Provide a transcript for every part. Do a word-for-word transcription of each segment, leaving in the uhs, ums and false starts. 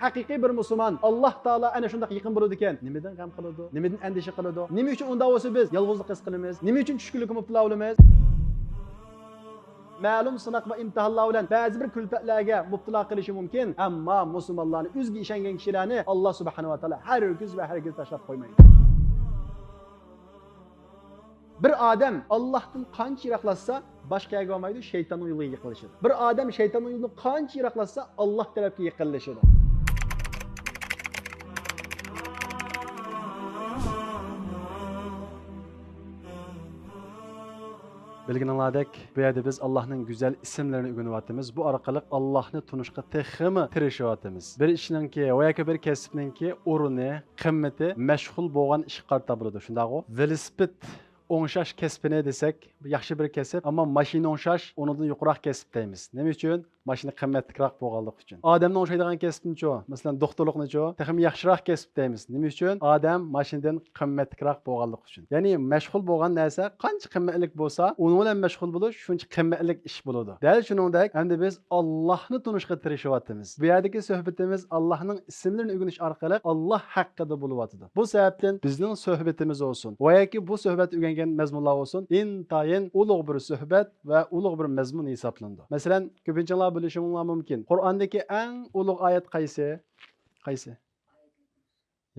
ھەقىقىي بىر مۇسۇلمان ئاللاھ تائالا ئەنە شۇنداق يېقىن بولىدىكەن، نېمىدىن غەم قىلىدۇ؟ نېمىدىن ئەندىشە قىلىدۇ؟ نېمە ئۈچۈن ئۇنداق بولسا بىز يالغۇزلۇققا ھېس قىلىمىز؟ نېمە ئۈچۈن چۈشكۈنلۈككە مۇپتىلا بولىمىز؟ مەلۇم سىناق ۋە ئىمتىھانلار بىلەن بەزى بىر كۈلپەتلەرگە مۇپتىلا قىلىشى مۇمكىن، ئەمما مۇسۇلمانلارنى، ئۆزىگە ئىشەنگەن كىشىلەرنى ئاللاھ سۇبھانەھۇ ۋە تائالا ھەرگىز ۋە ھەرگىز تاشلاپ قويمايدۇ. بىر ئادەم ئاللاھتىن قانچە يىراقلاشسا، باشقا يەرگە بارمايدۇ، شەيتاننىڭ يولىغا يېقىنلىشىدۇ. بىر ئادەم شەيتاننىڭ يولىدىن قانچە يىراقلاشسا، ئاللاھ تەرەپكە يېقىنلىشىدۇ. بىلگىنىڭلاردەك، بۇ يەردە بىز ئاللاھنىڭ گۈزەل ئىسىملىرىنى ئۆگىنىۋاتىمىز. بۇ ئارقىلىق ئاللاھنى تونۇشقا تېخىمۇ تىرىشىۋاتىمىز. بىر ئىشنىڭكى ۋە ياكى بىر كەسىپنىڭكى ئورنى، قىممىتى مەشغۇل بولغان ئىشقا قارىتا بولىدۇ، شۇنداقغۇ؟ ۋېلىسىپىت ئوڭشاش كەسپىنى دېسەك، ياخشى بىر كەسىپ، ئەمما ماشىنا ئوڭشاش ئۇنىڭدىن يۇقىراق كەسىپ دەيمىز. نېمە ئۈچۈن؟ ماشىنا قىممەتلىكراق بولغانلىقى ئۈچۈن. ئادەمنى ئوڭشايدىغان كەسىپنىچۇ؟ مەسىلەن، دوختۇرلۇقنىچۇ؟ تېخىمۇ ياخشىراق كەسىپ دەيمىز. نېمە ئۈچۈن؟ ئادەم ماشىنىدىن قىممەتلىكراق بولغانلىقى ئۈچۈن. يەنى مەشغۇل بولغان نەرسە قانچە قىممەتلىك بولسا، ئۇنىڭ بىلەن مەشغۇل بولۇش شۇنچە قىممەتلىك ئىش بولىدۇ. دەل شۇنىڭدەك، ئەمدى بىز ئاللاھنى تونۇشقا تىرىشىۋاتىمىز. بۇ يەردىكى سۆھبىتىمىز ئاللاھنىڭ ئىسىملىرىنى ئۆگىنىش ئارقىلىق ئاللاھ ھەققىدە بولۇۋاتىدۇ. بۇ سەۋەبتىن بىزنىڭ سۆھبىتىمىز بولسۇن ۋە ياكى بۇ سۆھبەتتە ئۆگەنگەن مەزمۇنلار بولسۇن، ئىنتايىن ئۇلۇغ بىر سۆھبەت ۋە ئۇلۇغ بىر مەزمۇن ھېسابلىنىدۇ. مەسىلەن، كۆپىنچىڭلار بىلىشىڭلار مۇمكىن، قۇرئاندىكى ئەڭ ئۇلۇغ ئايەت قايسى؟ قايسى؟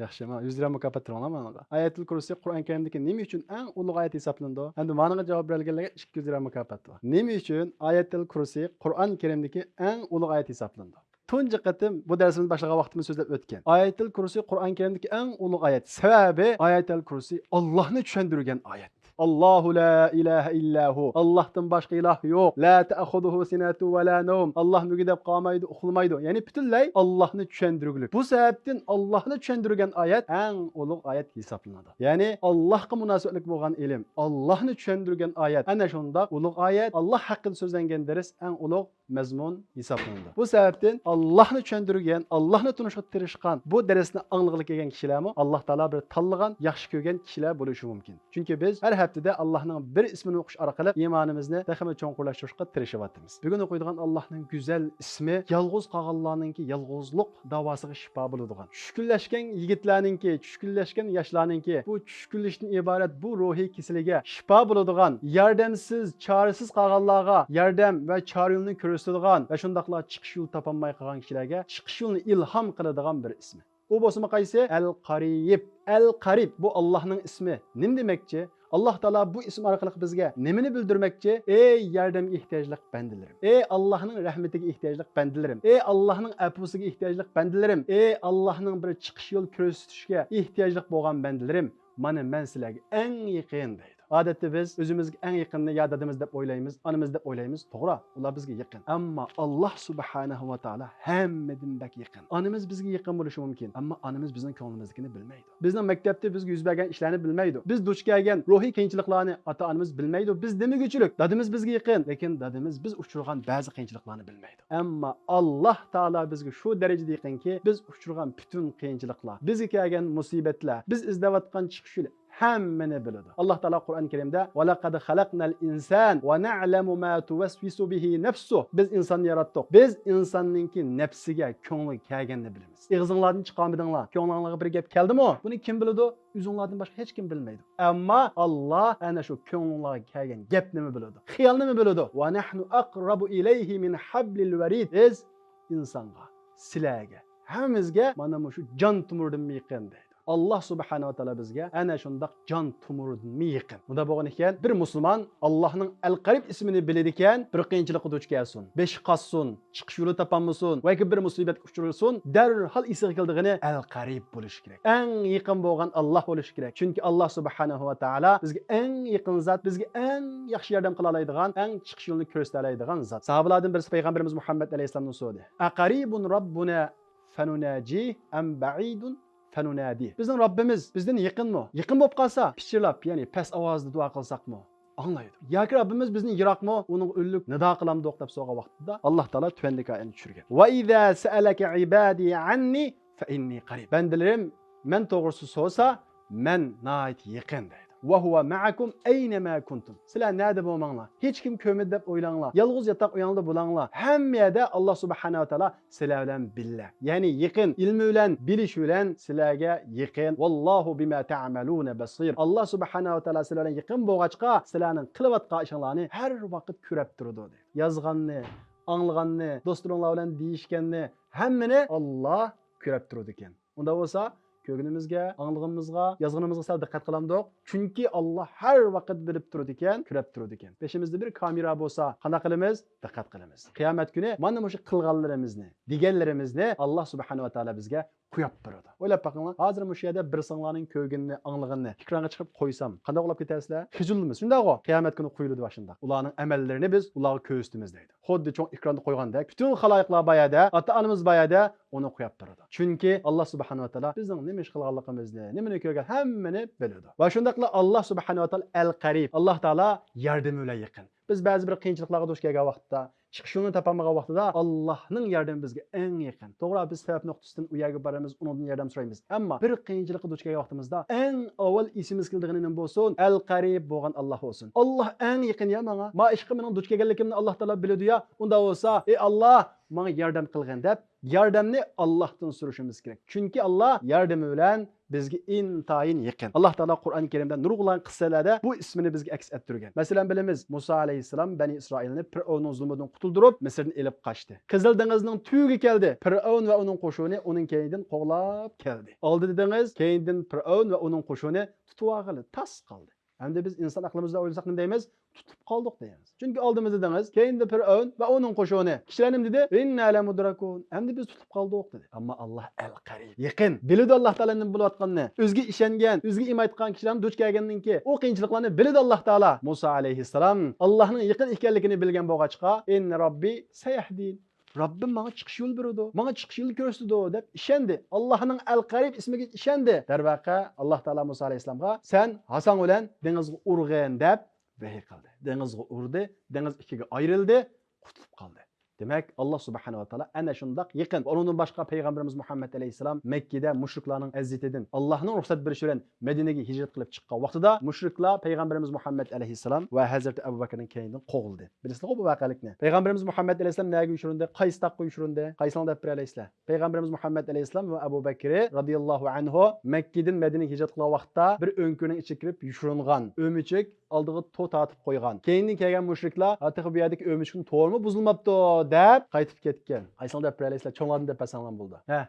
ياخشى، مانا يۈز دىرھەم مۇكاپات بېرىڭلار ماڭا. ئايەتۇل كۇرسى قۇرئان كەرىمدىكى نېمە ئۈچۈن ئەڭ ئۇلۇغ ئايەت ھېسابلىنىدۇ؟ ئەمدى مانىڭغا جاۋاب بېرەلىگەنلەرگە ئىككى يۈز دىرھەم مۇكاپات بار. نېمە ئۈچۈن ئايەتۇل كۇرسى قۇرئان كەرىمدىكى ئەڭ ئۇلۇغ ئايەت ھېسابلىنىدۇ؟ تۇنجى قېتىم بۇ دەرسىمىزنى باشلىغان ۋاقتىمىز سۆزلەپ ئۆتكەن. ئايەتۇل كۇرسى قۇرئان كەرىمدىكى ئەڭ ئۇلۇغ ئايەت. سەۋەبى، ئايەتۇل كۇرسى ئاللاھنى چۈشەندۈرگەن ئايەت. ئاللاھۇ لا ئىلاھە ئىللا ھۇ. ئاللاھتىن باشقا ئىلاھ يوق. لا تەخۇزۇھۇ سىنەتۇ ۋە لا نەۋم. ئاللاھ مۈگدەپ قالمايدۇ، ئۇخلىمايدۇ. يەنى پۈتۈنلەي ئاللاھنى چۈشەندۈرگۈلۈك. بۇ سەۋەبتىن ئاللاھنى چۈشەندۈرگەن ئايەت ئەڭ ئۇلۇغ ئايەت ھېسابلىنىدۇ. يەنى ئاللاھقا مۇناسىۋەتلىك بولغان ئىلىم، ئاللاھنى چۈشەندۈرگەن ئايەت ئەنە شۇنداق ئۇلۇغ ئايەت. ئاللاھ ھەققىدە سۆزلەنگەن دەرس ئەڭ ئۇلۇغ مەزمۇن ھېسابلىنىدۇ. بۇ سەۋەبتىن ئاللاھنى چۈشەندۈرگەن، ئاللاھنى تونۇشقا تىرىشقان، بۇ دەرسنى ئاڭلىغىلى كەلگەن كىشىلەرمۇ ئاللاھ تائالا بىر تاللىغان، ياخشى كۆرگەن كىشىلەر بولۇشى مۇمكىن. چۈنكى بىز ھەر ھەپتىدە ئاللاھنىڭ بىر ئىسمىنى ئوقۇش ئارقىلىق ئىمانىمىزنى تېخىمۇ چوڭقۇرلاشتۇرۇشقا تىرىشىۋاتىمىز. بۈگۈن ئوقۇيدىغان ئاللاھنىڭ گۈزەل ئىسمى يالغۇز قالغانلارنىڭكى يالغۇزلۇق داۋاسىغا شىپا بولىدىغان، چۈشكۈنلەشكەن يىگىتلەرنىڭكى، چۈشكۈنلەشكەن ياشلارنىڭكى بۇ چۈشكۈنلىشتىن ئىبارەت بۇ روھىي كېسىلىگە شىپا بولىدىغان، ياردەمسىز، چارىسىز قالغانلارغا ياردەم ۋە چارە يولىنى كۆرسىتىدىغان ۋە شۇنداقلا چىقىش يولى تاپالماي قالغان كىشىلەرگە چىقىش يولىنى ئىلھام قىلىدىغان بىر ئىسمى. ئۇ بولسىمۇ قايسى؟ ئەل قەرىب. ئەل قەرىب، بۇ ئاللاھنىڭ ئىسمى. نېمە دېمەكچى؟ ئاللاھ تائالا بۇ ئىسىم ئارقىلىق بىزگە نېمىنى بىلدۈرمەكچى؟ ئەي ياردەمگە ئېھتىياجلىق بەندىلىرىم، ئەي ئاللاھنىڭ رەھمىتىگە ئېھتىياجلىق بەندىلىرىم، ئەي ئاللاھنىڭ ئەپۇسىگە ئېھتىياجلىق بەندىلىرىم، ئەي ئاللاھنىڭ بىر چىقىش يول كۆرسىتىشىگە ئېھتىياجلىق بولغان بەندىلىرىم، مانا مەن سىلەرگە ئەڭ يېقىن دەيدۇ. ئادەتتە بىز ئۆزىمىزگە ئەڭ يېقىننى يا دادىمىز دەپ ئويلايمىز، ئانىمىز دەپ ئويلايمىز، توغرا، ئۇلار بىزگە يېقىن. ئەمما ئاللاھ سۇبھانەھۇ ۋە تائالا ھەممىدىن بەك يېقىن. ئانىمىز بىزگە يېقىن بولۇشى مۇمكىن، ئەمما ئانىمىز بىزنىڭ كۆڭلىمىزدىكىنى بىلمەيدۇ. بىزنىڭ مەكتەپتە بىزگە يۈز بەرگەن ئىشلارنى بىلمەيدۇ. بىز دۇچ كەلگەن روھىي قىيىنچىلىقلارنى ئاتا-ئانىمىز بىلمەيدۇ. بىز دېمىگۈچىلىك، دادىمىز بىزگە يېقىن، لېكىن دادىمىز بىز ئۇچرىغان بەزى قىيىنچىلىقلارنى بىلمەيدۇ. ئەمما ئاللاھ تائالا بىزگە شۇ دەرىجىدە يېقىنكى، بىز ئۇچرىغان پۈتۈن قىيىنچىلىقلار، بىزگە كەلگەن مۇسىبەتلەر، بىز ئىزدەۋاتقان چىقىش يولى، ھەممىنى بىلىدۇ. ئاللاھ تائالا قۇرئان كەرىمدە، «ولقد خلقنا الإنسان ونعلم ما توسوس به نفسه.» بىز ئىنساننى ياراتتۇق. بىز ئىنساننىڭكى نەپسىگە، كۆڭلىگە كەلگەننى بىلىمىز. ئېغىزىڭلاردىن چىقارمىدىڭلار. كۆڭلۈڭلارغا بىر گەپ كەلدىمۇ؟ بۇنى كىم بىلىدۇ؟ ئۆزۈڭلاردىن باشقا ھېچكىم بىلمەيدۇ. ئەمما ئاللاھ ئەنە شۇ كۆڭلۈڭلارغا كەلگەن گەپنىمۇ بىلىدۇ. خىيالنىمۇ بىلىدۇ. «ونحن أقرب إليه من حبل الوريد.» بىز ئىنسانغا، سىلەرگە، ھەممىمىزگە مانا مۇشۇ جان تومۇردىنمۇ يېقىن دەيدۇ. ئاللاھ سۇبھانەھۇ ۋە تائالا بىزگە ئەنە شۇنداق جان تومۇردىنمۇ يېقىن. مۇنداق بولغان ئىكەن، بىر مۇسۇلمان ئاللاھنىڭ ئەل قەرىب ئىسمىنى بىلىدىكەن، بىر قىيىنچىلىققا دۇچ كەلسۇن، بېشى قاتسۇن، چىقىش يولى تاپالمىسۇن ۋە ياكى بىر مۇسىبەتكە ئۇچرىسۇن، دەرھال ئېسىگە كېلىدىغىنى ئەل قەرىب بولۇشى كېرەك. ئەڭ يېقىن بولغان ئاللاھ بولۇشى كېرەك. چۈنكى ئاللاھ سۇبھانەھۇ ۋە تائالا بىزگە ئەڭ يېقىن زات، بىزگە ئەڭ ياخشى ياردەم قىلالايدىغان، ئەڭ چىقىش يولىنى كۆرسىتەلەيدىغان زات. ساھابىلاردىن بىرسى پەيغەمبىرىمىز مۇھەممەد ئەلەيھىسسالامدىن سورىدى، «أقريب ربنا فنناجيه أم بعيد فنناديه.» بىزنىڭ رەببىمىز بىزدىن يېقىنمۇ؟ يېقىن بولۇپ قالسا، پىچىرلاپ، يەنى پەس ئاۋازدا دۇئا قىلساقمۇ ئاڭلايدۇ. ياكى رەببىمىز بىزدىن يىراقمۇ؟ ئۇنىڭغا ئۈنلۈك نىدا قىلامدۇق دەپ سورىغان ۋاقتىدا، ئاللاھ تائالا تۆۋەندىكى ئايەتنى چۈشۈرگەن، «وإذا سألك عبادي عني فإني قريب.» بەندىلىرىم مەن توغرىسىدا سورىسا، مەن ناھايىتى يېقىن دەيدۇ. وهو معكم أينما كنتم. سىلەر نەدە بولماڭلار، ھېچكىم كۆرمىدى دەپ ئويلاڭلار، يالغۇز ياتاق ئۆيۈڭلاردا بولۇڭلار، ھەممە يەردە ئاللا سۇبھانەھۇ ۋە تائالا سىلەر بىلەن بىللە. يەنى يېقىن، ئىلمى بىلەن، بىلىشى بىلەن سىلەرگە يېقىن. والله بما تعملون بصير. ئاللا سۇبھانەھۇ ۋە تائالا سىلەر بىلەن يېقىن بولغاچقا، سىلەرنىڭ قىلىۋاتقان ئىشىڭلارنى ھەر ۋاقىت كۆرەپ تۇرىدۇ، دەيدۇ. يازغاننى، ئاڭلىغاننى، دوستلىرىڭلار بىلەن دېيىشكەننى، ھەممىنى ئاللا كۆرەپ تۇرىدىكەن. ئۇنداق بولسا، كۆرگىنىمىزگە، ئاڭلىغىنىمىزغا، يازغىنىمىزغا سەل دىققەت قىلامدۇق؟ چۈنكى ئاللا ھەر ۋاقىت بىلىپ تۇرىدىكەن، كۆرەپ تۇرىدىكەن. بېشىمىزدا بىر كامېرا بولسا، قانداق قىلىمىز؟ دىققەت قىلىمىز. قىيامەت كۈنى مانا مۇشۇ قىلغانلىرىمىزنى، دېگەنلىرىمىزنى ئاللا سۇبھانەھۇ ۋە تائالا بىزگە قويۇپ بېرىدۇ. ئويلاپ بېقىڭلار، ھازىر مۇشۇ يەردە بىرسىڭلارنىڭ كۆرگىنىنى، ئاڭلىغىنىنى ئېكرانغا چىقىرىپ قويسام، قانداق ئۇخلاپ كېتەرسىلەر؟ خىجىللىنىسىز، شۇنداقغۇ؟ قىيامەت كۈنى قويۇلىدۇ شۇنداق. ئۇلارنىڭ ئەمەللىرىنى بىز ئۇلارغا كۆرسىتىمىز، دەيدۇ. خۇددى چوڭ ئېكراندا قويغاندەك، پۈتۈن خالايىقلار بار يەردە، ئاتا-ئانىمىز بار يەردە ئۇنى قويۇپ بېرىدۇ. چۈنكى ئاللا سۇبھانەھۇ ۋە تائالا بىزنىڭ نېمە ئىش قىلغانلىقىمىزنى، نېمىنى كۆرگەن، ھەممىنى بىلىدۇ. ۋە شۇنداقلا ئاللا سۇبھانەھۇ ۋە تائالا ئەل قەرىب، ئاللا تائالا ياردىمى بىلەن يېقىن. بىز بەزى بىر قىيىنچىلىقلارغا دۇچ كەلگەن ۋاقىتتا، چىقىش يولىنى تاپالمىغان ۋاقتىدا ئاللانىڭ ياردىمى بىزگە ئەڭ يېقىن. توغرا، بىز سەۋەب نۇقتىسىدىن ئۇ يەرگە بارىمىز، ئۇنىڭدىن ياردەم سورايمىز. ئەمما بىر قىيىنچىلىققا دۇچ كەلگەن ۋاقتىمىزدا ئەڭ ئاۋۋال ئېسىمىزگە كېلىدىغىنى نېمە بولسۇن؟ ئەل قەرىب بولغان ئاللا بولسۇن. ئاللا ئەڭ يېقىن يا ماڭا. ما ئىشقا مېنىڭ دۇچ كەلگەنلىكىمنى ئاللا تائالا بىلىدۇ يا. ئۇنداق بولسا، ئەي ئاللا، ماڭا ياردەم قىلغىن دەپ، ياردەمنى ئاللاھتىن سورىشىمىز كېرەك. چۈنكى ئاللا ياردىمى بىلەن بىزگە ئىنتايىن يېقىن. ئاللا تائالا قۇرئان كەرىمدە نۇرغۇنلىغان قىسسىلەردە بۇ ئىسمىنى بىزگە ئەكس ئەتتۈرگەن. مەسىلەن، بىلىمىز، مۇسا ئەلەيھىسسالام بەنى ئىسرائىلنى پىرئەۋننىڭ زۇلمىدىن قۇتۇلدۇرۇپ، مىسىردىن ئېلىپ قاچتى. قىزىل دېڭىزنىڭ تۈۋىگە كەلدى. پىرئەۋن ۋە ئۇنىڭ قوشۇنى ئۇنىڭ كەينىدىن قوغلاپ كەلدى. ئالدىدا دېڭىز، كەينىدىن پىرئەۋن ۋە ئۇنىڭ قوشۇنى تۇتۇۋالغىلى تاس قالدى. ئەمدى بىز ئىنسان ئەقلىمىزدە ئويلىساق نېمە دەيمىز؟ تۇتۇپ قالدۇق دەيمىز. چۈنكى ئالدىمىزدا دېڭىز، كەينىدە پىرئەۋن ۋە ئۇنىڭ قوشۇنى. كىشىلەر نېمە دېدى؟ «ئىننا لەمۇدرەكۇن. ئەمدى بىز تۇتۇپ قالدۇق» دېدى. ئەمما ئاللا ئەل قەرىب، يېقىن. بىلىدۇ ئاللا تائالا نېمە بولۇۋاتقىنىنى. ئۆزىگە ئىشەنگەن، ئۆزىگە ئىمان ئېيتقان كىشىلەرنىڭ دۇچ كەلگەننىڭكى ئۇ قىيىنچىلىقلارنى بىلىدۇ ئاللا تائالا. مۇسا ئەلەيھىسسالام ئاللانىڭ يېقىن ئىكەنلىكىنى بىلگەن بولغاچقا، «ئىننا رەببى سەيەھدىن.» رەببىم ماڭا چىقىش يولى بېرىدۇ، ماڭا چىقىش يولى كۆرسىتىدۇ دەپ ئىشەندى. ئاللانىڭ ئەل قەرىب ئىسمىگە ئىشەندى. دەرۋەقە، ئاللا تائالا مۇسا ئەلەيھىسسالامغا، «سەن ھاساڭ بىلەن دېڭىزغا ئۇرغىن» دەپ ۋەھىي قىلدى. دېڭىزغا ئۇردى، دېڭىز ئىككىگە ئايرىلدى، قۇتۇلۇپ قالدى. دېمەك، ئاللا سۇبھانەھۇ ۋە تائالا ئەنە شۇنداق يېقىن. ئۇنىڭدىن باشقا پەيغەمبىرىمىز مۇھەممەد ئەلەيھىسسالام مەككىدە مۇشرىكلارنىڭ ئەزىيىتىدىن، ئاللانىڭ رۇخسەت بېرىشى بىلەن مەدىنىگە ھىجرەت قىلىپ چىققان ۋاقتىدا مۇشرىكلار پەيغەمبىرىمىز مۇھەممەد ئەلەيھىسسالام ۋە ھەزرىتى ئەبۇ بەكرىنىڭ كەينىدىن قوغلىدى. بىلىسىلەرغۇ بۇ ۋەقەلىكنى؟ پەيغەمبىرىمىز مۇھەممەد ئەلەيھىسسالام نەگە يوشۇرۇندى؟ قايسى تاغقا يوشۇرۇندى؟ قايسىڭلار دەپ بېرەلەيسىلەر؟ پەيغەمبىرىمىز مۇھەممەد ئەلەيھىسسالام ۋە ئەبۇ بەكرى رازىياللاھۇ ئەنھۇ مەككىدىن مەدىنىگە ھىجرەت قىلغان ۋاقىتتا بىر ئۆڭكۈرنىڭ ئىچىگە كىرىپ يوشۇرۇنغان. ئۆمۈچۈك ئالدىغا تور تارتىپ قويغان. كەينىدىن كەلگەن مۇشرىكلار، «ھە، تېخى بۇ يەردىكى ئۆمۈچۈكنىڭ تورىمۇ بۇزۇلماپتۇ» دەپ قايتىپ كەتكەن. قايسىڭلار دەپ بېرەلەيسىلەر؟ چوڭلاردىن دەپ بەرسەڭلار بولىدۇ. ھە.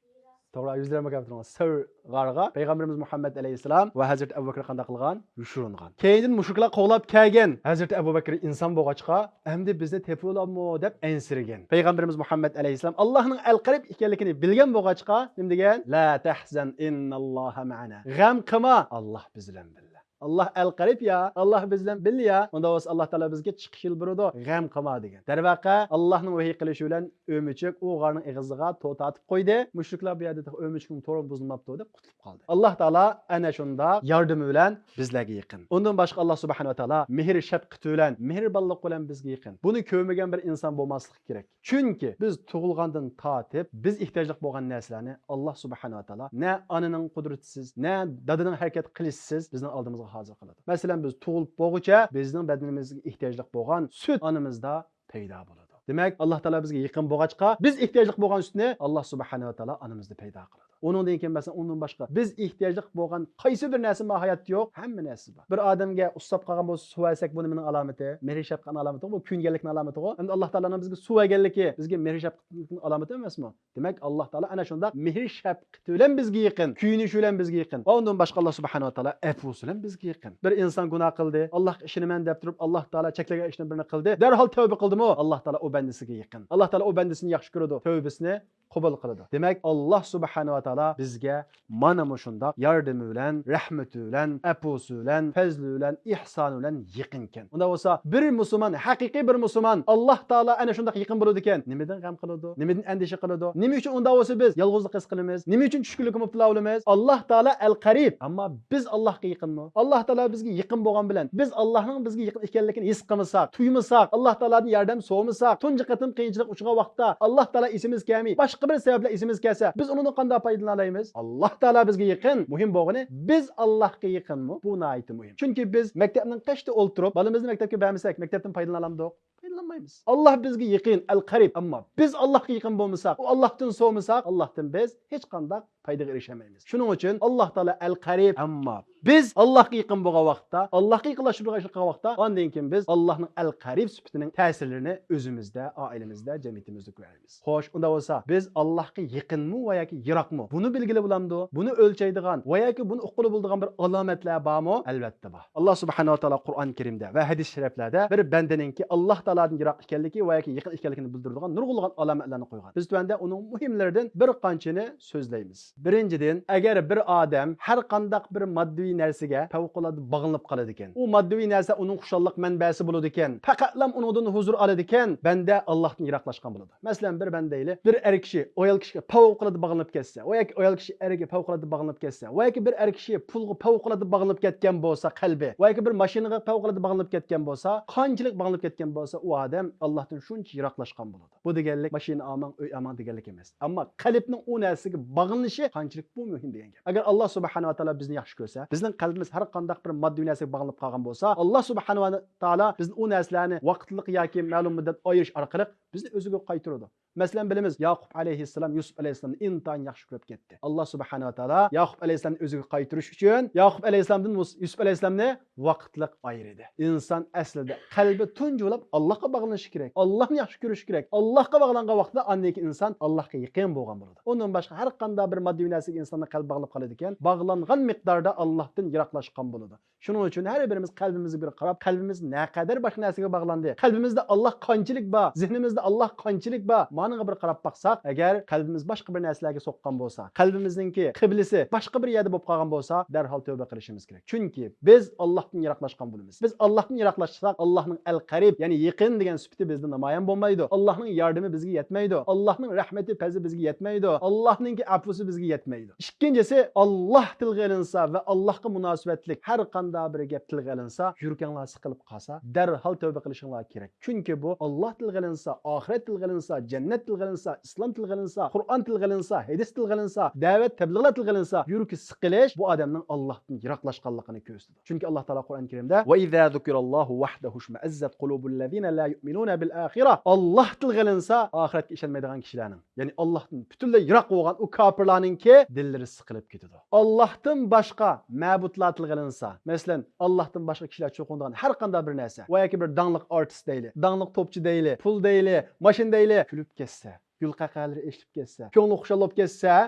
توغرا، يۈزلىرىمگە كەلتۈرۈڭلار. سەۋر غارىغا پەيغەمبىرىمىز مۇھەممەد ئەلەيھىسسالام ۋە ھەزرىتى ئەبۇ بەكرى قانداق قىلغان؟ يوشۇرۇنغان. كەينىدىن مۇشرىكلار قوغلاپ كەلگەن. ھەزرىتى ئەبۇ بەكرى ئىنسان بولغاچقا، ئەمدى بىزنى تېپىۋالاممۇ دەپ ئەنسىرىگەن. پەيغەمبىرىمىز مۇھەممەد ئەلەيھىسسالام ئاللانىڭ ئەل قەرىب ئىكەنلىكىنى بىلگەن بولغاچقا، نېمە دېگەن؟ «لا تەھزەن، ئىنناللاھا مەئەنا.» غەم قىلما، ئاللا بىز بىلەن بىللە. ئاللا ئەل قەرىب يا، ئاللا بىز بىلەن بىللە يا. ئۇنداق بولسا ئاللا تائالا بىزگە چىقىش يولى بېرىدۇ، غەم قىلما دېگەن. دەرۋەقە، ئاللانىڭ ۋەھىي قىلىشى بىلەن ئۆمۈچۈك ئۇ غارنىڭ ئېغىزىغا تور تارتىپ قويدى. مۇشرىكلار بۇ يەردە تېخى ئۆمۈچۈكنىڭ تورى بۇزۇلماپتۇ دەپ قۇتۇلۇپ قالدى. ئاللا تائالا ئەنە شۇنداق ياردىمى بىلەن بىزلەرگە يېقىن. ئۇندىن باشقا ئاللا سۇبھانەھۇ ۋە تائالا مېھىر شەپقىتى بىلەن، مېھرىبانلىقى بىلەن بىزگە يېقىن. بۇنى كۆرمىگەن بىر ئىنسان بولماسلىقى كېرەك. چۈنكى بىز تۇغۇلغاندىن تارتىپ بىز ئېھتىياجلىق بولغان نەرسىلەرنى ئاللا سۇبھانەھۇ ۋە تائالا نە ئانىنىڭ قۇدرىتىسىز، نە دادىنىڭ ھەرىكەت قىلىشىسىز بىزنىڭ ئالدىمىزغا ھازىر قىلىدۇ. مەسىلەن، بىز تۇغۇلۇپ بولغۇچە بىزنىڭ بەدىنىمىزگە ئېھتىياجلىق بولغان سۈت ئانىمىزدا پەيدا بولىدۇ. دېمەك، ئاللا تائالا بىزگە يېقىن بولغاچقا، بىز ئېھتىياجلىق بولغان سۈتنى ئاللا سۇبھانەھۇ ۋە تائالا ئانىمىزدا پەيدا قىلىدۇ. ئۇنىڭدىن كېيىن، مەسىلەن، ئۇنىڭدىن باشقا بىز ئېھتىياجلىق بولغان قايسى بىر نەرسە ما ھاياتتا يوق؟ ھەممە نەرسە بار. بىر ئادەمگە ئۇسساپ قالغان بولسا سۇ بەرسەك، بۇ نېمىنىڭ ئالامىتى؟ مېھرى شەپقەتنىڭ ئالامىتىغۇ، بۇ كۆيۈنگەنلىكنىڭ ئالامىتىغۇ. ئەمدى ئاللا تائالانىڭ بىزگە سۇ بەرگەنلىكى بىزگە مېھرى شەپقەتنىڭ ئالامىتى ئەمەسمۇ؟ دېمەك، ئاللا تائالا ئەنە شۇنداق مېھرى شەپقىتى بىلەن بىزگە يېقىن، كۆيۈنۈشى بىلەن بىزگە يېقىن. ۋە ئۇندىن باشقا ئاللا سۇبھانەھۇ ۋە تائالا ئەپۇسى بىلەن بىزگە يېقىن. بىر ئىنسان گۇناھ قىلدى، ئاللاغا ئىشىنىمەن دەپ تۇرۇپ، ئاللا تائالا چەكلىگەن ئىشنىڭ بىرىنى قىلدى، دەرھال تەۋبە قىلدىمۇ، ئاللا تائالا ئۇ بەندىسىگە يېقىن. ئاللا تائالا ئۇ بەندىسىنى ياخشى كۆرىدۇ، تەۋبىسىنى قوبۇل قىلىدۇ. دېمەك، ئاللا سۇبھانەھۇ ۋە تائالا بىزگە مانا مۇشۇنداق ياردىمى بىلەن، رەھمىتى بىلەن، ئەپۇسى بىلەن، پەزلى بىلەن، ئېھسانى بىلەن يېقىنكەن. ئۇنداق بولسا، بىر مۇسۇلمان، ھەقىقىي بىر مۇسۇلمان ئاللا تائالا ئەنە شۇنداق يېقىن بولىدىكەن. نېمىدىن غەم قىلىدۇ؟ نېمىدىن ئەندىشە قىلىدۇ؟ نېمە ئۈچۈن ئۇنداق بولسا بىز يالغۇزلۇق ھېس قىلىمىز؟ نېمە ئۈچۈن چۈشكۈنلۈككە مۇپتىلا بولىمىز؟ ئاللا تائالا ئەل قەرىب، ئەمما بىز ئاللاغا يېقىنمۇ؟ ئاللا تائالا بىزگە يېقىن بولغان بىلەن، بىز ئاللانىڭ بىزگە يېقىن ئىكەنلىكىنى ھېس قىلمىساق، تۇيمىساق، ئاللا تائالادىن ياردەم سورىمىساق، تۇنجى قېتىم قىيىنچىلىق ئۇچرىغان ۋاقىتتا ئاللا تائالا ئېسىمىزگە كەلمەي، باشقا باشقا بىر سەۋەبلەر ئېسىمىزگە كەلسە، بىز ئۇنىڭدىن قانداق پايدىلىنالايمىز؟ ئاللاھ تائالا بىزگە يېقىن. مۇھىم بولغىنى، بىز ئاللاھقا يېقىنمۇ؟ بۇ ناھايىتى مۇھىم. چۈنكى بىز مەكتەپنىڭ قېشىدا ئولتۇرۇپ، بالىمىزنى مەكتەپكە بەرمىسەك، مەكتەپتىن پايدىلىنالامدۇق؟ پايدىلانمايمىز. ئاللاھ بىزگە يېقىن، ئەل قەرىب. ئەمما بىز ئاللاھقا يېقىن بولمىساق، ئۇ ئاللاھتىن سورىمىساق، ئاللاھتىن بىز ھېچقانداق پايدىغا ئېرىشەلمەيمىز. شۇنىڭ ئۈچۈن ئاللاھ تائالا ئەل قەرىب، ئەمما بىز ئاللاھقا يېقىن بولغان ۋاقىتتا، ئاللاھقا يېقىنلاشتۇرىدىغان ئىش قىلغان ۋاقىتتا، ئاندىن كېيىن بىز ئاللاھنىڭ ئەل قەرىب سۈپىتىنىڭ تەسىرلىرىنى ئۆزىمىزدە، ئائىلىمىزدە، جەمئىيىتىمىزدە كۆرەلەيمىز. خوش، ئۇنداق بولسا، بىز ئاللاھقا يېقىنمۇ ۋە ياكى يىراقمۇ؟ بۇنى بىلگىلى بولامدۇ؟ بۇنى ئۆلچەيدىغان ۋە ياكى بۇنى ئۇققىلى بولىدىغان بىر ئالامەتلەر بارمۇ؟ ئەلۋەتتە بار. ئاللاھ سۇبھانەھۇ ۋە تائالا قۇرئان كەرىمدە ۋە ھەدىس شەرىپلەردە بىر بەندىنىڭكى ئاللاھ تائالادىن يىراق ئىكەنلىكى ۋە ياكى يېقىن ئىكەنلىكىنى بىلدۈرىدىغان نۇرغۇنلىغان ئالامەتلەرنى قويغان. بىز تۆۋەندە ئۇنىڭ مۇھىملىرىدىن بىر قانچىنى سۆزلەيمىز. بىرىنچىدىن، ئەگەر بىر ئادەم ھەر قانداق بىر ماددىي نەرسىگە پەۋقۇلئاددە باغلىنىپ قالىدىكەن، ئۇ ماددىي نەرسە ئۇنىڭ خۇشاللىق مەنبەسى بولىدىكەن، پەقەتلام ئۇنىڭدىن ھۇزۇر ئالىدىكەن، بەندە ئاللاھتىن يىراقلاشقان بولىدۇ. مەسىلەن، بىر بەندە دەيلى، بىر ئەر كىشى ئايال كىشىگە پەۋقۇلئاددە باغلىنىپ كەتسە، ۋە ياكى ئايال كىشى ئەرگە پەۋقۇلئاددە باغلىنىپ كەتسە، ۋە ياكى بىر ئەر كىشى پۇلغا پەۋقۇلئاددە باغلىنىپ كەتكەن بولسا قەلبى، ۋە ياكى بىر ماشىنىغا پەۋقۇلئاددە باغلىنىپ كەتكەن بولسا، قانچىلىك باغلىنىپ كەتكەن بولسا، ئۇ ئادەم ئاللاھتىن شۇنچە يىراقلاشقان بولىدۇ. بۇ دېگەنلىك ماشىنا ئالماڭ، ئۆي ئالماڭ دېگەنلىك ئەمەس. ئەمما قەلبنىڭ ئۇ نەرسىگە باغلىنىشى قانچىلىك، بۇ مۇھىم دېگەن گەپ. ئەگەر ئاللاھ سۇبھانەھۇ ۋە تائالا بىزنى ياخشى كۆرسە، بىزنىڭ قەلبىمىز ھەر قانداق بىر ماددىي نەرسىگە باغلىنىپ قالغان بولسا، ئاللاھ سۇبھانەھۇ ۋە تائالا بىزدىن ئۇ نەرسىلەرنى ۋاقىتلىق ياكى مەلۇم مۇددەت ئايرىش ئارقىلىق بىزنى ئۆزىگە قايتۇرىدۇ. مەسىلەن، بىلىمىز، ياقۇپ ئەلەيھىسسالام يۈسۈپ ئەلەيھىسسالامنى ئىنتايىن ياخشى كۆرۈپ كەتتى. ئاللاھ سۇبھانەھۇ ۋە تائالا ياقۇپ ئەلەيھىسسالامنى ئۆزىگە قايتۇرۇش ئۈچۈن ياقۇپ ئەلەيھىسسالامدىن مۇس-، يۈسۈپ ئەلەيھىسسالامنى ۋاقىتلىق ئايرىدى. ئىنسان ئەسلىدە قەلبى تۇنجى بولۇپ ئاللاھقا باغلىنىشى كېرەك. ئاللاھنى ياخشى كۆرۈشى كېرەك. ئاللاھقا باغلانغان ۋاقتىدا ئاندىن كېيىن ئىنسان ئاللاھقا يېقىن بولغان بولىدۇ. ئۇندىن باشقا ھەر قانداق بىر ماددىي نەرسىگە ئىنساننىڭ قەلبى باغلىنىپ قالىدىكەن، باغلانغان مىقداردا ئاللاھتىن يىراقلاشقان بولىدۇ. شۇنىڭ ئۈچۈن ھەر بىرىمىز قەلبىمىزگە بىر قاراپ، قەلبىمىز نەقەدەر باشقا نەرسىگە باغلاندى؟ قەلبىمىزدە ئاللاھ قانچىلىك بار؟ زېھنىمىزدە ئاللاھ قانچىلىك بار؟ مانىڭغا بىر قاراپ باقساق، ئەگەر قەلبىمىز باشقا بىر نەرسىلەرگە سوققان بولسا، قەلبىمىزنىڭكى قىبلىسى باشقا بىر يەردە بولۇپ قالغان بولسا، دەرھال تەۋبە قىلىشىمىز كېرەك. چۈنكى بىز ئاللاھتىن يىراقلاشقان بولىمىز. بىز ئاللاھتىن يىراقلاشساق، ئاللاھنىڭ ئەل قەرىب، يەنى يېقىن دېگەن سۈپىتى بىزدە نامايان بولمايدۇ. ئاللاھنىڭ ياردىمى بىزگە يەتمەيدۇ. ئاللاھنىڭ رەھمىتى، پەزلى بىزگە يەتمەيدۇ. ئاللاھنىڭكى ئەپۇسى بىزگە يەتمەيدۇ. ئىككىنچىسى، ئاللاھ تىلغا ئېلىنسا ۋە ئاللاھقا مۇناسىۋەتلىك ھەر قانداق بىر گەپ تىلغا ئېلىنسا، يۈرىكىڭلار سىقىلىپ قالسا، دەرھال تەۋبە قىلىشىڭلار كېرەك. چۈنكى بۇ ئاللاھ تىلغا ئېلىنسا، ئاخىرەت تىلغا ئېلىنسا، جەننەت تىلغا ئېلىنسا، ئىسلام تىلغا ئېلىنسا، قۇرئان تىلغا ئېلىنسا، ھەدىس تىلغا ئېلىنسا، دەۋەت، تەبلىغلار تىلغا ئېلىنسا، يۈرىكى سىقىلىش بۇ ئادەمنىڭ ئاللاھتىن يىراقلاشقانلىقىنى كۆرسىتىدۇ. چۈنكى ئاللاھ تائالا قۇرئان كەرىمدە، وَإِذَا ذُكِرَ اللَّهُ وَحْدَهُ اشْمَأَزَّتْ قُلُوبُ الَّذِينَ لَا يُؤْمِنُونَ بِالْآخِرَةِ. ئاللاھ تىلغا ئېلىنسا، ئاخىرەتكە ئىشەنمەيدىغان كىشىلەرنىڭ، يەنى ئاللاھتىن پۈتۈنلەي يىراق بولغان ئۇ كاپىرلارنىڭكى دىللىرى سىقىلىپ كېتىدۇ. ئاللاھتىن باشقا مەبۇدلار تىلغا ئېلىنسا، مەسىلەن، ئاللاھتىن باشقا كىشىلەر چوقۇنىدىغان ھەر قانداق بىر نەرسە، ۋە ياكى بىر داڭلىق ئارتىس دەيلى، داڭلىق توپچى دەيلى، پۇل دەيلى، ماشىنا دەيلى، كۈلۈپ كەتسە، گۈل قەقەلىرى ئېچىلىپ كەتسە، كۆڭلى خۇشال بولۇپ كەتسە،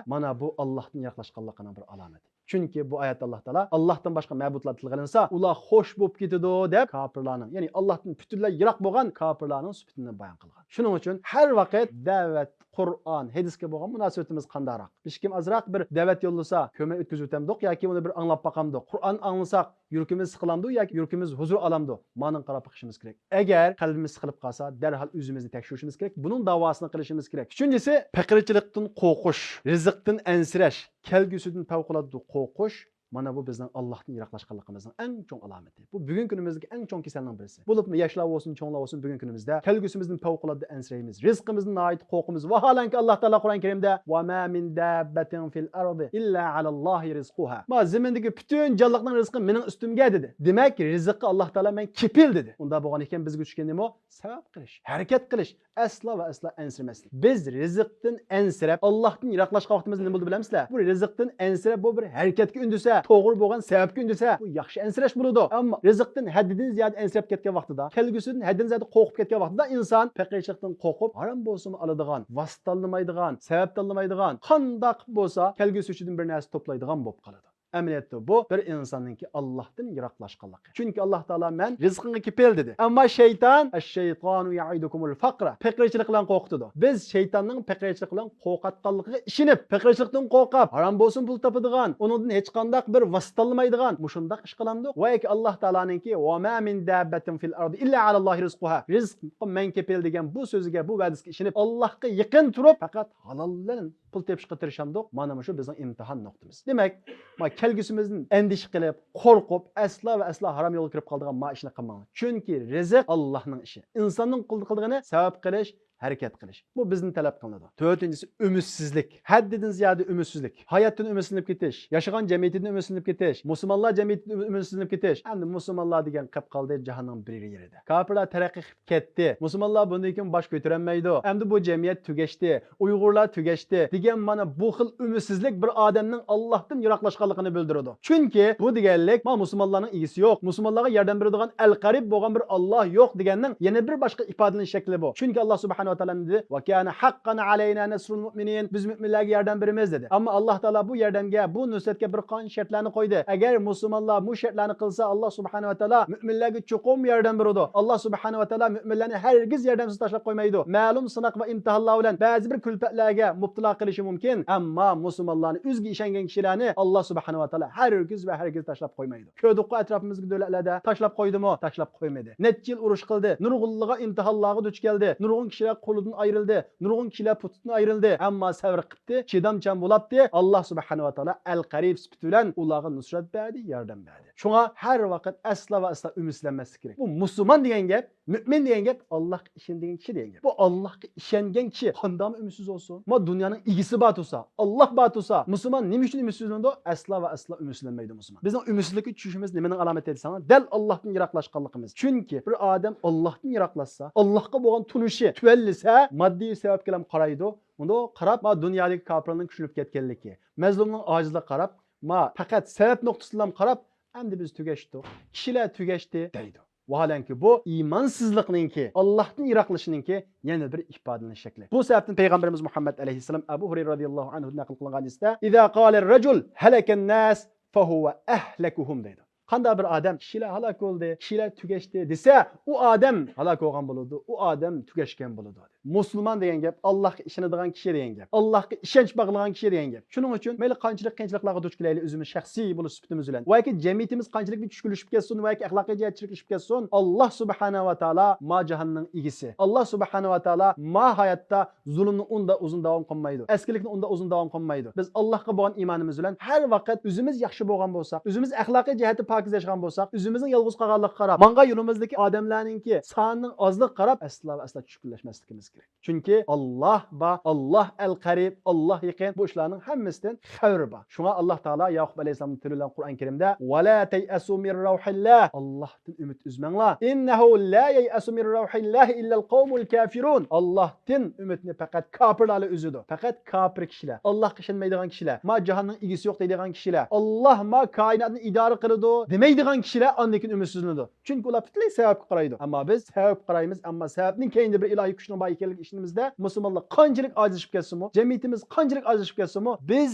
مانا بۇ ئاللاھتىن يىراقلاشقانلىقىنىڭ بىر ئالامىتى. چۈنكى بۇ ئايەتتە ئاللاھ تائالا، ئاللاھتىن باشقا مەبۇدلار تىلغا ئېلىنسا، ئۇلار خوش بولۇپ كېتىدۇ دەپ، كاپىرلارنىڭ، يەنى ئاللاھتىن پۈتۈنلەي يىراق بولغان كاپىرلارنىڭ سۈپىتىنى بايان قىلغان. شۇنىڭ ئۈچۈن ھەر ۋاقىت دەۋەت، قۇرئان، ھەدىسكە بولغان مۇناسىۋىتىمىز قانداقراق؟ ھېچكىم ئازراق بىر دەۋەت يوللىسا، كۆرمەي ئۆتكۈزۈۋېتەمدۇق ياكى ئۇنى بىر ئاڭلاپ باقامدۇق؟ قۇرئان ئاڭلىساق، يۈرىكىمىز سىقىلامدۇ ياكى يۈرىكىمىز ھۇزۇر ئالامدۇ؟ مانىڭغا قاراپ بېقىشىمىز كېرەك. ئەگەر قەلبىمىز سىقىلىپ قالسا، دەرھال ئۆزىمىزنى تەكشۈرۈشىمىز كېرەك. بۇنىڭ داۋاسىنى قىلىشىمىز كېرەك. ئۈچىنچىسى، پەقىرچىلىكتىن قورقۇش، رىزىقتىن ئەنسىرەش، كەلگۈسىدىن پەۋقۇلئاددە قورقۇش، مانا بۇ بىزنىڭ ئاللاھتىن يىراقلاشقانلىقىمىزنىڭ ئەڭ چوڭ ئالامىتى. بۇ بۈگۈنكى كۈنىمىزدىكى ئەڭ چوڭ كېسەلنىڭ بىرسى. بولۇپمۇ ياشلار بولسۇن، چوڭلار بولسۇن، بۈگۈنكى كۈنىمىزدە كەلگۈسىمىزدىن پەۋقۇلئاددە ئەنسىرەيمىز. رىزقىمىزدىن ناھايىتى قورقىمىز. ۋاھالەنكى، ئاللاھ تائالا قۇرئان كەرىمدە، وَمَا مِن دَابَّةٍ فِي الْأَرْضِ إِلَّا عَلَى اللَّهِ رِزْقُهَا. ما زېمىندىكى پۈتۈن جانلىقنىڭ رىزقى مېنىڭ ئۈستۈمگە دېدى. دېمەك، رىزىققا ئاللاھ تائالا مەن كېپىل دېدى. ئۇنداق بولغان ئىكەن، بىزگە چۈشكەن نېمە؟ سەۋەب قىلىش، ھەرىكەت قىلىش، ئەسلا ۋە ئەسلا ئەنسىرىمەسلىك. بىز رىزىقتىن ئەنسىرەپ، ئاللاھتىن يىراقلاشقان ۋاقتىمىزدا نېمە بولىدۇ بىلەمسىلەر؟ بۇ رىزىقتىن ئەنسىرەپ، بۇ بىر ھەرىكەتكە ئۈندىسە، توغرا بولغان سەۋەبكە ئۈندىسە، بۇ ياخشى ئەنسىرەش بولىدۇ. ئەمما رىزىقتىن ھەددىدىن زىيادە ئەنسىرەپ كەتكەن ۋاقتىدا، كەلگۈسىدىن ھەددىدىن زىيادە قورقۇپ كەتكەن ۋاقتىدا ئىنسان پەقىرچىلىكتىن قورقۇپ، ھارام بولسىمۇ ئالىدىغان، ۋاسىتە تاللىمايدىغان، سەۋەب تاللىمايدىغان، قانداق بولسا كەلگۈسى ئۈچۈن بىر نەرسە توپلايدىغان بولۇپ قالىدۇ. ئەمەلىيەتتە بۇ بىر ئىنساننىڭكى ئاللاھتىن يىراقلاشقانلىقى. چۈنكى ئاللاھ تائالا مەن رىزقىڭغا كېپىل دېدى. ئەمما شەيتان، الشيطان يعدكم الفقر، پەقىرچىلىك بىلەن قورقۇتىدۇ. بىز شەيتاننىڭ پەقىرچىلىك بىلەن قورقۇتقانلىقىغا ئىشىنىپ، پەقىرچىلىكتىن قورقۇپ، ھارام بولسۇن پۇل تاپىدىغان، ئۇنىڭدىن ھېچقانداق بىر ۋاسىتە تاللىمايدىغان مۇشۇنداق ئىش قىلامدۇق؟ ۋە ياكى ئاللاھ تائالانىڭكى، وَمَا مِن دَابَّةٍ فِي الْأَرْضِ إِلَّا عَلَى اللَّهِ رِزْقُهَا، رىزققا مەن كېپىل دېگەن بۇ سۆزىگە، بۇ ۋەدىسىگە ئىشىنىپ، ئاللاھقا يېقىن تۇرۇپ، پەقەت ھالال بىلەن پۇل تېپىشقا تىرىشامدۇق؟ مانا مۇشۇ بىزنىڭ ئىمتىھان نۇقتىمىز. دېمەك، ما كەلگۈسىمىزدىن ئەندىشە قىلىپ، قورقۇپ، ئەسلا ۋە ئەسلا ھارام يولغا كىرىپ قالىدىغان ما ئىشنى قىلماڭلار. چۈنكى رىزىق ئاللاھنىڭ ئىشى. ئىنساننىڭ قىل-، قىلىدىغىنى سەۋەب قىلىش، ھەرىكەت قىلىش. بۇ بىزدىن تەلەپ قىلىنىدۇ. تۆتىنچىسى ئۈمىدسىزلىك. ھەددىدىن زىيادە ئۈمىدسىزلىك. ھاياتتىن ئۈمىدسىزلىنىپ كېتىش، ياشىغان جەمئىيىتىدىن ئۈمىدسىزلىنىپ كېتىش، مۇسۇلمانلار جەمئىيىتىدىن ئۈمىدسىزلىنىپ كېتىش. ئەمدى مۇسۇلمانلار دېگەن قېپ قالدى جاھاننىڭ بىر يېرىدە. كاپىرلار تەرەققىي قىلىپ كەتتى. مۇسۇلمانلار بۇندىن كېيىن باش كۆتۈرەلمەيدۇ. ئەمدى بۇ جەمئىيەت تۈگەشتى. ئۇيغۇرلار تۈگەشتى دېگەن مانا بۇ خىل ئۈمىدسىزلىك بىر ئادەمنىڭ ئاللاھتىن يىراقلاشقانلىقىنى بىلدۈرىدۇ. چۈنكى بۇ دېگەنلىك، ما مۇسۇلمانلارنىڭ ئىگىسى يوق، مۇسۇلمانلارغا ياردەم بېرىدىغان ئەل قەرىب بولغان بىر ئاللاھ يوق دېگەننىڭ يەنە بىر باشقا ئىپادىلىنىش شەكلى بۇ. چۈنكى ئاللاھ سۇبھانەھۇ ۋە تائالا نېمە دېدى؟ «ۋە كانە ھەققەن ئەلەينا نەسرۇل مۇئمىنىن.» بىز مۆمىنلەرگە ياردەم بېرىمىز دېدى. ئەمما ئاللاھ تائالا بۇ ياردەمگە، بۇ نۇسرەتكە بىر قانچە شەرتلەرنى قويدى. ئەگەر مۇسۇلمانلار بۇ شەرتلەرنى قىلسا، ئاللاھ سۇبھانەھۇ ۋە تائالا مۆمىنلەرگە چوقۇم ياردەم بېرىدۇ. ئاللاھ سۇبھانەھۇ ۋە تائالا مۆمىنلەرنى ھەرگىز ياردەمسىز تاشلاپ قويمايدۇ. مەلۇم سىناق ۋە ئىمتىھانلار بىلەن بەزى بىر كۈلپەتلەرگە مۇپتىلا قىلىشى مۇمكىن، ئەمما مۇسۇلمانلارنى، ئۆزىگە ئىشەنگەن كىشىلەرنى ئاللاھ سۇبھانەھۇ ۋە تائالا ھەرگىز ۋە ھەرگىز تاشلاپ قويمايدۇ. كۆردۇققۇ ئەتراپىمىزدىكى دۆلەتلەردە تاشلاپ قويدىمۇ؟ تاشلاپ قويمىدى. نەچچە يىل ئۇرۇش قىلدى، نۇرغۇنلىغان ئىمتىھانلارغا دۇچ كەلدى، نۇرغۇن كىشىلەر قولىدىن ئايرىلدى، نۇرغۇن كىشىلەر پۇتىدىن ئايرىلدى. ئەمما سەۋر قىپتى، چىدامچان بولاپتى. ئاللاھ سۇبھانەھۇ ۋە تائالا ئەل قەرىب سۈپىتى بىلەن ئۇلارغا نۇسرەت بەردى، ياردەم بەردى. شۇڭا ھەر ۋاقىت ئەسلا ۋە ئەسلا ئۈمىدسىزلەنمەسلىك كېرەك. بۇ مۇسۇلمان دېگەن گەپ، مۆمىن دېگەن گەپ، ئاللاھقا ئىشىنىدىغان كىشى دېگەن گەپ. بۇ ئاللاھقا ئىشەنگەن كىشى قانداقمۇ ئۈمىدسىز بولسۇن؟ ما دۇنيانىڭ ئىگىسى بار تۇرسا، ئاللاھ بار تۇرسا، مۇسۇلمان نېمە ئۈچۈن ئۈمىدسىزلىنىدۇ؟ ئەسلا ۋە ئەسلا ئۈمىدسىزلەنمەيدۇ مۇسۇلمان. بىزنىڭ ئۈمىدسىزلىككە چۈشۈشىمىز نېمىنىڭ ئالامىتى دېسەڭلار، دەل ئاللاھتىن يىراقلاشقانلىقىمىز. چۈنكى بىر ئادەم ئاللاھتىن يىراقلاشسا، ئاللاھقا بولغان تونۇشى تۆۋەنلىسە، ماددىي سەۋەبكىلا قارايدۇ. ئۇنداق قاراپ، ما دۇنيادىكى كاپىرلارنىڭ كۈچلىنىپ كەتكەنلىكى، مەزلۇمنىڭ ئاجىزلىقىغا قاراپ، ما پەقەت سەۋەب نۇقتىسىدىلا قاراپ، ئەمدى بىز تۈگەشتۇق، كىشىلەر تۈگەشتى دەيدۇ. ۋاھالەنكى، بۇ ئىمانسىزلىقنىڭكى، ئاللاھتىن يىراقلىشىشنىڭكى يەنە بىر ئىپادىلىنىش شەكلى. بۇ سەۋەبتىن پەيغەمبىرىمىز مۇھەممەد ئەلەيھىسسالام ئەبۇ ھۇرەيرە رەزىياللاھۇ ئەنھۇدىن نەقىل قىلىنغان ھەدىستە، «ئىزا قالە رەجۇل ھەلەكەن ناس فەھۇۋە ئەھلەكۇھۇم» دەيدۇ. قانداق بىر ئادەم «كىشىلەر ھالاك بولدى، كىشىلەر تۈگەشتى» دېسە، ئۇ ئادەم ھالاك بولغان بولىدۇ، ئۇ ئادەم تۈگەشكەن بولىدۇ. مۇسۇلمان دېگەن گەپ ئاللاھقا ئىشىنىدىغان كىشى دېگەن گەپ، ئاللاھقا ئىشەنچ باغلىغان كىشى دېگەن گەپ. شۇنىڭ ئۈچۈن مەيلى قانچىلىك قىيىنچىلىقلارغا دۇچ كېلەيلى، ئۆزىمىز شەخسىي بولۇش سۈپىتىمىز بىلەن ۋە ياكى جەمئىيىتىمىز قانچىلىك بىر چۈشكۈنلىشىپ كەتسۇن ۋە ياكى ئەخلاقىي جەھەتتە چىرىكلىشىپ كەتسۇن، ئاللاھ سۇبھانەھۇ ۋە تائالا ما جاھاننىڭ ئىگىسى. ئاللاھ سۇبھانەھۇ ۋە تائالا ما ھاياتتا زۇلۇمنى ئۇندا ئۇزۇن داۋام قىلمايدۇ. ئەسكىلىكنى ئۇندا ئۇزۇن داۋام قىلمايدۇ. بىز ئاللاھقا بولغان ئىمانىمىز بىلەن ھەر ۋاقىت ئۆزىمىز ياخشى بولغان بولساق، ئۆزىمىز ئەخلاقىي جەھەتتە پاكىز ياشىغان بولساق، ئۆزىمىزنىڭ يالغۇز قالغانلىقىغا قاراپ، ماڭغان يولىمىزدىكى ئادەملەرنىڭكى سانىنىڭ ئازلىقىغا قاراپ ئەسلا ۋە ئەسلا چۈشكۈنلەشمەسلىكىمىز كېرەك. چۈنكى ئاللاھ بار، ئاللاھ ئەل قەرىب، ئاللاھ يېقىن، بۇ ئىشلارنىڭ ھەممىسىدىن خەۋىرى بار. شۇڭا ئاللاھ تائالا ياقۇب ئەلەيھىسسالامنىڭ تىلى بىلەن قۇرئان كەرىمدە، «ۋە لا تەيئەسۇ مىن رەۋھىللاھ»، ئاللاھتىن ئۈمىد ئۈزمەڭلار. «ئىننەھۇ لا يەيئەسۇ مىن رەۋھىللاھى ئىللەل قەۋمۇل كافىرۇن.» ئاللاھتىن ئۈمىدنى پەقەت كاپىرلارلا ئۈزىدۇ. پەقەت كاپىر كىشىلەر، ئاللاھقا ئىشەنمەيدىغان كىشىلەر، ما جاھاننىڭ ئىگىسى يوق دەيدىغان كىشىلەر، ئاللاھ ما كائىناتنى ئىدارە قىلىدۇ دېمەيدىغان كىشىلەر ئاندىن كېيىن ئۈمىدسىزلىنىدۇ. چۈنكى ئۇلار پۈتۈنلەي سەۋەبكە قارايدۇ. ئەمما بىز سەۋەبكە قارايمىز، ئەمما سەۋەبنىڭ كەينىدە بىر ئىلاھىي كۈچنىڭ بار ئىكەنلىكىگە ئىشىنىمىزدە، مۇسۇلمانلار قانچىلىك ئاجىزلىشىپ كەتسىمۇ، جەمئىيىتىمىز قانچىلىك ئاجىزلىشىپ كەتسىمۇ، بىز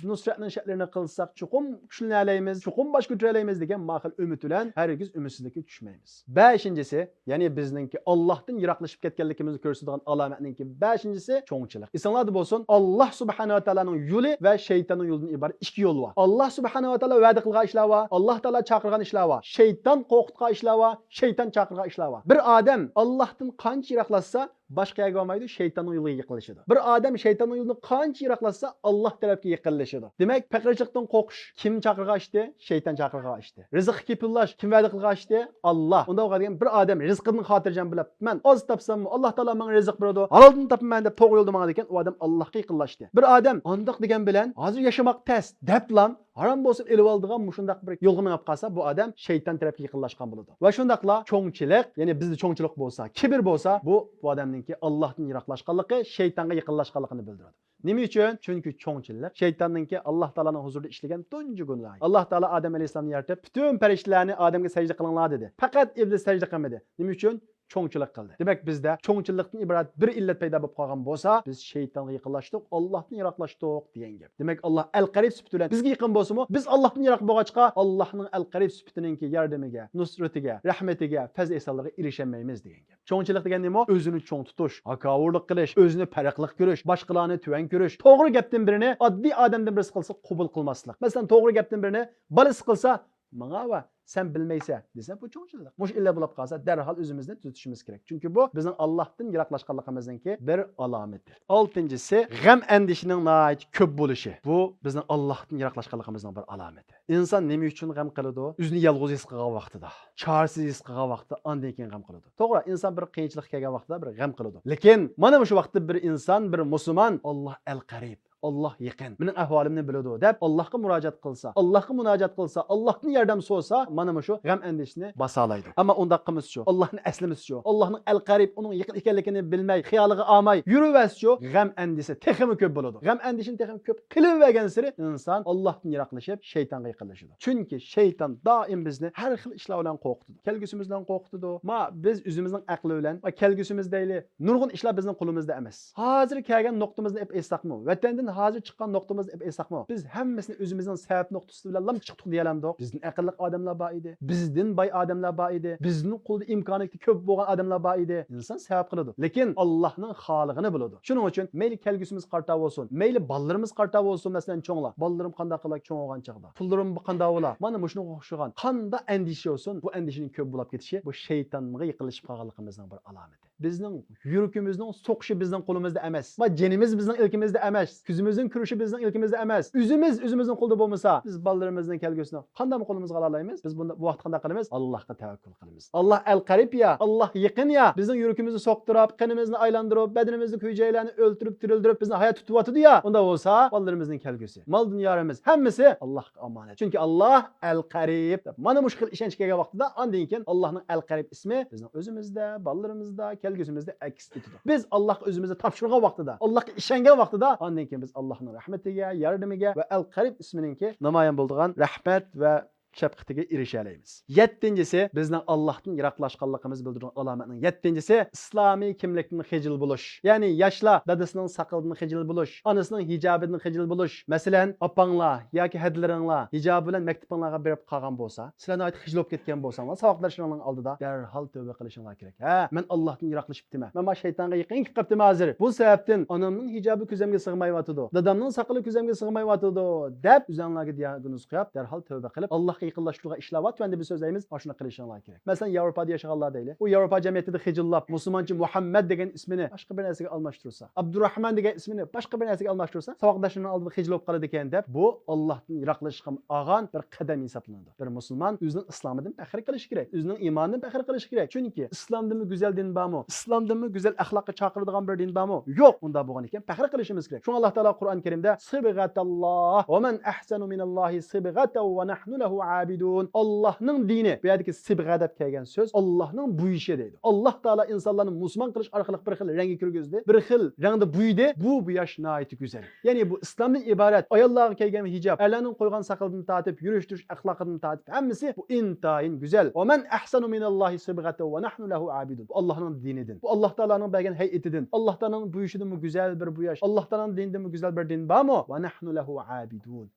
نۇسرەتنىڭ شەرتلىرىنى قىلساق، چوقۇم كۈچلىنەلەيمىز، چوقۇم باش كۆتۈرەلەيمىز دېگەن ما خىل ئۈمىد بىلەن ھەرگىز ئۈمىدسىزلىككە چۈشمەيمىز. بەشىنچىسى، يەنى بىزنىڭكى ئاللاھتىن يىراقلىشىپ كەتكەنلىكىمىزنى كۆرسىتىدىغان ئالامەتنىڭكى بەشىنچىسى چوڭچىلىق. ئېسىڭلاردا بولسۇن، ئاللاھ سۇبھانەھۇ ۋە تائالانىڭ يولى ۋە شەيتاننىڭ يولىدىن ئىبارەت ئىككى يول بار. ئاللاھ سۇبھانەھۇ ۋە تائالا ۋەدە قىلغان ئىشلار بار، ئاللاھ تائالا چاقىرغان ئىشلار بار، شەيتان قورقۇتقان ئىشلار بار، شەيتان چاقىرغان ئىشلار بار. بىر ئادەم ئاللاھتىن قانچە يىراقلاشسا، باشقا يەرگە بارمايدۇ، شەيتاننىڭ يولىغا يېقىنلىشىدۇ. بىر ئادەم شەيتاننىڭ يولىدىن قانچە يىراقلاشسا، ئاللاھ تەرەپكە يېقىنلىشىدۇ. دېمەك، پەقىرچىلىقتىن قورقۇش كىم چاقىرغان ئىشتى؟ شەيتان چاقىرغان ئىشتى. رىزىققا كېپىللاش كىم ۋەدە قىلغان ئىشتى؟ ئاللاھ. ئۇنداق بولغان بىر ئادەم رىزقىدىن خاتىرجەم بولۇپ، مەن ئاز تاپساممۇ، ئاللاھ تائالا ماڭا رىزىق بېرىدۇ، ھالالدىن تاپىمەن دەپ توغرا يولدا ماڭىدىكەن، ئۇ ئادەم ئاللاھقا يېقىنلاشتى. بىر ئادەم ئانداق دېگەن بىلەن، ھازىر ياشىماق تەس دەپلا، ھارام بولسۇن ئېلىۋالىدىغان مۇشۇنداق بىر يولغا مېڭىپ قالسا، بۇ ئادەم شەيتان تەرەپكە يېقىنلاشقان بولىدۇ. ۋە شۇنداقلا چوڭچىلىق، يەنى بىزدە چوڭچىلىق بولسا، كىبىر بولسا، بۇ، بۇ ئادەمنىڭكى ئاللاھتىن يىراقلاشقانلىقى، شەيتانغا يېقىنلاشقانلىقىنى بىلدۈرىدۇ. نېمە ئۈچۈن؟ چۈنكى چوڭچىلىق شەيتاننىڭكى ئاللاھ تائالانىڭ ھۇزۇرىدا ئىشلىگەن تۇنجى گۇناھى. ئاللاھ تائالا ئادەم ئەلەيھىسسالامنى يارىتىپ، پۈتۈن پەرىشتىلەرنى ئادەمگە سەجدە قىلىڭلار دېدى. پەقەت ئىبلىس سەجدە قىلمىدى. نېمە ئۈچۈن؟ چوڭچىلىق قىلدى. دېمەك، بىزدە چوڭچىلىقتىن ئىبارەت بىر ئىللەت پەيدا بولۇپ قالغان بولسا، بىز شەيتانغا يېقىنلاشتۇق، ئاللاھتىن يىراقلاشتۇق دېگەن گەپ. دېمەك، ئاللاھ ئەل قەرىب سۈپىتى بىلەن بىزگە يېقىن بولسىمۇ، بىز ئاللاھتىن يىراق بولغاچقا، ئاللاھنىڭ ئەل قەرىب سۈپىتىنىڭكى ياردىمىگە، نۇسرىتىگە، رەھمىتىگە، پەزلى ئېھسانلىرىغا ئېرىشەلمەيمىز دېگەن گەپ. چوڭچىلىق دېگەن نېمە؟ ئۆزىنى چوڭ تۇتۇش، ھاكاۋۇرلۇق قىلىش، ئۆزىنى پەرقلىق كۆرۈش، باشقىلارنى تۆۋەن كۆرۈش، توغرا گەپتىن بىرىنى ئاددىي ئادەمدىن بىرسى قىلسا قوبۇل قىلماسلىق. مەسىلەن، توغرا گەپتىن بىرىنى بالىسى قىلسا، ماڭا ۋە سەن بىلمەيسەن دېسە، بۇ چوڭچىللىق. مۇشۇ ئىللەت بولۇپ قالسا، دەرھال ئۆزىمىزنى تۈزىتىشىمىز كېرەك. چۈنكى بۇ بىزنىڭ ئاللاھتىن يىراقلاشقانلىقىمىزنىڭكى بىر ئالامىتى. ئالتىنچىسى، غەم ئەندىشىنىڭ ناھايىتى كۆپ بولۇشى. بۇ بىزنىڭ ئاللاھتىن يىراقلاشقانلىقىمىزنىڭ بىر ئالامىتى. ئىنسان نېمە ئۈچۈن غەم قىلىدۇ؟ ئۆزىنى يالغۇز ھېس قىلغان ۋاقتىدا، چارىسىز ھېس قىلغان ۋاقتىدا، ئاندىن كېيىن غەم قىلىدۇ. توغرا، ئىنسان بىر قىيىنچىلىققا كەلگەن ۋاقتىدا بىر غەم قىلىدۇ. لېكىن مانا مۇشۇ ۋاقىتتا بىر ئىنسان، بىر مۇسۇلمان، ئاللاھ ئەل قەرىب، ئاللاھ يېقىن، مېنىڭ ئەھۋالىمنى بىلىدۇ دەپ، ئاللاھقا مۇراجىئەت قىلسا، ئاللاھقا مۇناجات قىلسا، ئاللاھتىن ياردەم سورىسا، مانا مۇشۇ غەم ئەندىشىنى باسالايدۇ. ئەمما ئۇنداق قىلمىسىچۇ، ئاللاھنى ئەسلىمىسىچۇ، ئاللاھنىڭ ئەل قەرىب، ئۇنىڭ يېقىن ئىكەنلىكىنى بىلمەي، خىيالىغا ئالماي يۈرۈۋەرسىچۇ، غەم ئەندىشە تېخىمۇ كۆپ بولىدۇ. غەم ئەندىشىنى تېخىمۇ كۆپ قىلىۋەرگەنسېرى ئىنسان ئاللاھتىن يىراقلىشىپ، شەيتانغا يېقىنلىشىدۇ. چۈنكى شەيتان دائىم بىزنى ھەر خىل ئىشلار بىلەن قورقۇتىدۇ. كەلگۈسىمىز بىلەن قورقۇتىدۇ. ما بىز ئۆزىمىزنىڭ ئەقلى بىلەن، ما كەلگۈسىمىز دەيلى، نۇرغۇن ئىشلار بىزنىڭ قولىمىزدا ئەمەس. ھازىر كەلگەن نۇقتىمىزنى ئېلىپ ئېيتساقمۇ، ۋەتەندىن ھازىر چىققان نۇقتىمىزنى ئېلىپ ئېيتساقمۇ، بىز ھەممىسىنى ئۆزىمىزنىڭ سەۋەب نۇقتىسى بىلەنلا چىقتۇق دېيەلەمدۇق؟ بىزدىن ئەقىللىق ئادەملەر بار ئىدى. بىزدىن باي ئادەملەر بار ئىدى. بىزنىڭ قولىدا ئىمكانىيىتى كۆپ بولغان ئادەملەر بار ئىدى. ئىنسان سەۋەب قىلىدۇ. لېكىن ئاللاھنىڭ خالىغىنى بولىدۇ. شۇنىڭ ئۈچۈن مەيلى كەلگۈسىمىز قارىتا بولسۇن، مەيلى بالىلىرىمىز قارىتا بولسۇن، مەسىلەن، چوڭلار. بالىلىرىم قانداق قىلا چوڭ بولغان چاغدا؟ پۇللىرىم قانداق بولا؟ مانا مۇشۇنىڭغا ئوخشىغان قانداق ئەندىشە بولسۇن، بۇ ئەندىشىنىڭ كۆپ بولاپ كېتىشى بۇ شەيتانغا يېقىنلىشىپ قالغانلىقىمىزنىڭ بىر ئالامىتى. بىزنىڭ يۈرىكىمىزنىڭ سوقۇشى بىزنىڭ قولىمىزدا ئەمەس. ما جېنىمىز بىزنىڭ ئىلكىمىزدە ئەمەس. كۆزىمىزنىڭ كۆرۈشى بىزنىڭ ئىلكىمىزدە ئەمەس. ئۆزىمىز ئۆزىمىزنىڭ قولىدا بولمىسا، بىز بالىلىرىمىزنىڭ كەلگۈسىنى قانداقمۇ قولىمىزغا ئالالايمىز؟ بىز بۇندا، بۇ ۋاقىتتا قانداق قىلىمىز؟ ئاللاھقا تەۋەككۈل قىلىمىز. ئاللاھ ئەل قەرىب يا، ئاللاھ يېقىن يا، بىزنىڭ يۈرىكىمىزنى سوقتۇرۇپ، قېنىمىزنى ئايلاندۇرۇپ، بەدىنىمىزدىكى ھۈجەيرىلەرنى ئۆلتۈرۈپ، تىرىلدۈرۈپ، بىزنى ھايات تۇتۇۋاتىدۇ يا، ئۇنداق بولسا بالىلىرىمىزنىڭ كەلگۈسى، مال دۇنيالىرىمىز ھەممىسى ئاللاھقا ئامانەت. چۈنكى ئاللاھ ئەل قەرىب دەپ مانا مۇشۇ خىل ئىشەنچ كەلگەن ۋاقتىدا، ئاندىن كېيىن ئاللاھنىڭ ئەل قەرىب ئىسمى بىزنىڭ ئۆزىمىزدە، بالىلىرىمىزدا، كەلگۈسىمىزدە ئەكس ئېتىدۇ. بىز ئاللاھقا ئۆزىمىزنى تاپشۇرغان ۋاقتىدا، ئاللاھقا ئىشەنگەن ۋاقتىدا، ئاندىن كېيىن بىز ئاللاھنىڭ رەھمىتىگە، ياردىمىگە ۋە ئەل قەرىب ئىسمىنىڭكى نامايان بولىدىغان رەھمەت ۋە شەپقىتىگە ئېرىشەلەيمىز. يەتتىنچىسى، بىزنىڭ ئاللاھتىن يىراقلاشقانلىقىمىز بىلدۈرىدىغان ئالامەتنىڭ يەتتىنچىسى، ئىسلامىي كىملىكتىن خىجىل بولۇش. يەنى ياشلار دادىسىنىڭ ساقىلىدىن خىجىل بولۇش، ئانىسىنىڭ ھىجابىدىن خىجىل بولۇش. مەسىلەن، ئاپاڭلار ياكى ھەدىلىرىڭلار ھىجابى بىلەن مەكتىپىڭلارغا ببېرىپ قالغان بولسا، سىلەر ناھايىتى خىجىل بولۇپ كەتكەن بولساڭلار، ساۋاقداشلىرىڭنىڭ ئالدىدا دەرھال تەۋبە قىلىشىڭلار كېرەك. ھە، مەن ئاللاھتىن يىراقلىشىپتىمەن. مەن مانا شەيتانغا يېقىن كېلىپ قاپتىمەن ھازىر. بۇ سەۋەبتىن ئانامنىڭ ھىجابى كۆزۈمگە سىغمايۋاتىدۇ. دادامنىڭ ساقىلى كۆزۈمگە سىغمايۋاتىدۇ، دەپ ئۆزۈڭلارغا دىياگنوز قويۇپ، دەرھال تەۋبە قىلىپ، ئاللاھقا يېقىنلاشتۇرىدىغان ئىشلار بار، تۆۋەندە بىز سۆزلەيمىز، ئاشۇنى قىلىشىڭلار كېرەك. مەسىلەن، ياۋروپادا ياشىغانلار دەيلى. ئۇ ياۋروپا جەمئىيىتىدە خىجىللاپ، مۇسۇلمانچە مۇھەممەد دېگەن ئىسمىنى باشقا بىر نەرسىگە ئالماشتۇرسا، ئابدۇراھمان دېگەن ئىسمىنى باشقا بىر نەرسىگە ئالماشتۇرسا، ساۋاقداشلىرىنىڭ ئالدىدا خىجىل بولۇپ قالىدىكەن، دەپ، بۇ ئاللاھتىن يىراقلىشىشقا ئالغان بىر قەدەم ھېسابلىنىدۇ. بىر مۇسۇلمان ئۆزىنىڭ ئىسلامىدىن پەخىر قىلىشى كېرەك، ئۆزىنىڭ ئىمانىدىن پەخىر قىلىشى كېرەك. چۈنكى ئىسلامدىنمۇ گۈزەل دىن بارمۇ؟ ئىسلامدىنمۇ گۈزەل ئەخلاققا چاقىرىدىغان بىر دىن بارمۇ؟ يوق. ئۇنداق بولغان ئىكەن، پەخىر قىلىشىمىز كېرەك. شۇڭا ئاللاھ تائالا قۇرئان كەرىمدە، سىبغەتەللاھ، ۋە مەن ئەھسەنۇ مىنەللاھى سىبغەتەن ۋە نەھنۇ لەھۇ ئابىدۇن. ئاللاھنىڭ دىنى، بۇ يەردىكى سىبغە دەپ كەلگەن سۆز ئاللاھنىڭ بويىشى دەيدۇ. ئاللاھ تائالا ئىنسانلارنى مۇسۇلمان قىلىش ئارقىلىق بىر خىل رەڭگە كىرگۈزدى، بىر خىل رەڭدە بويىدى. بۇ بوياش ناھايىتى گۈزەل. يەنى بۇ ئىسلامدىن ئىبارەت ئاياللارغا كەلگەن ھىجاب، ئەرلەرنىڭ قويغان ساقىلىدىن تارتىپ، يۈرۈش تۇرۇش ئەخلاقىدىن تارتىپ، ھەممىسى بۇ ئىنتايىن گۈزەل. ۋە مەن ئەھسەنۇ مىنەللاھى سىبغەتەن ۋە نەھنۇ لەھۇ ئابىدۇن. بۇ ئاللاھنىڭ دىنىدىن، بۇ ئاللاھ تائالانىڭ بەرگەن ھەيئىتىدىن، ئاللاھ تائالانىڭ بويىشىدىنمۇ گۈزەل بىر بوياش، ئاللاھ تائالانىڭ دىنىدىنمۇ گۈزەل بىر دىن بارمۇ؟ ۋە نەھنۇ لەھۇ ئابىدۇن.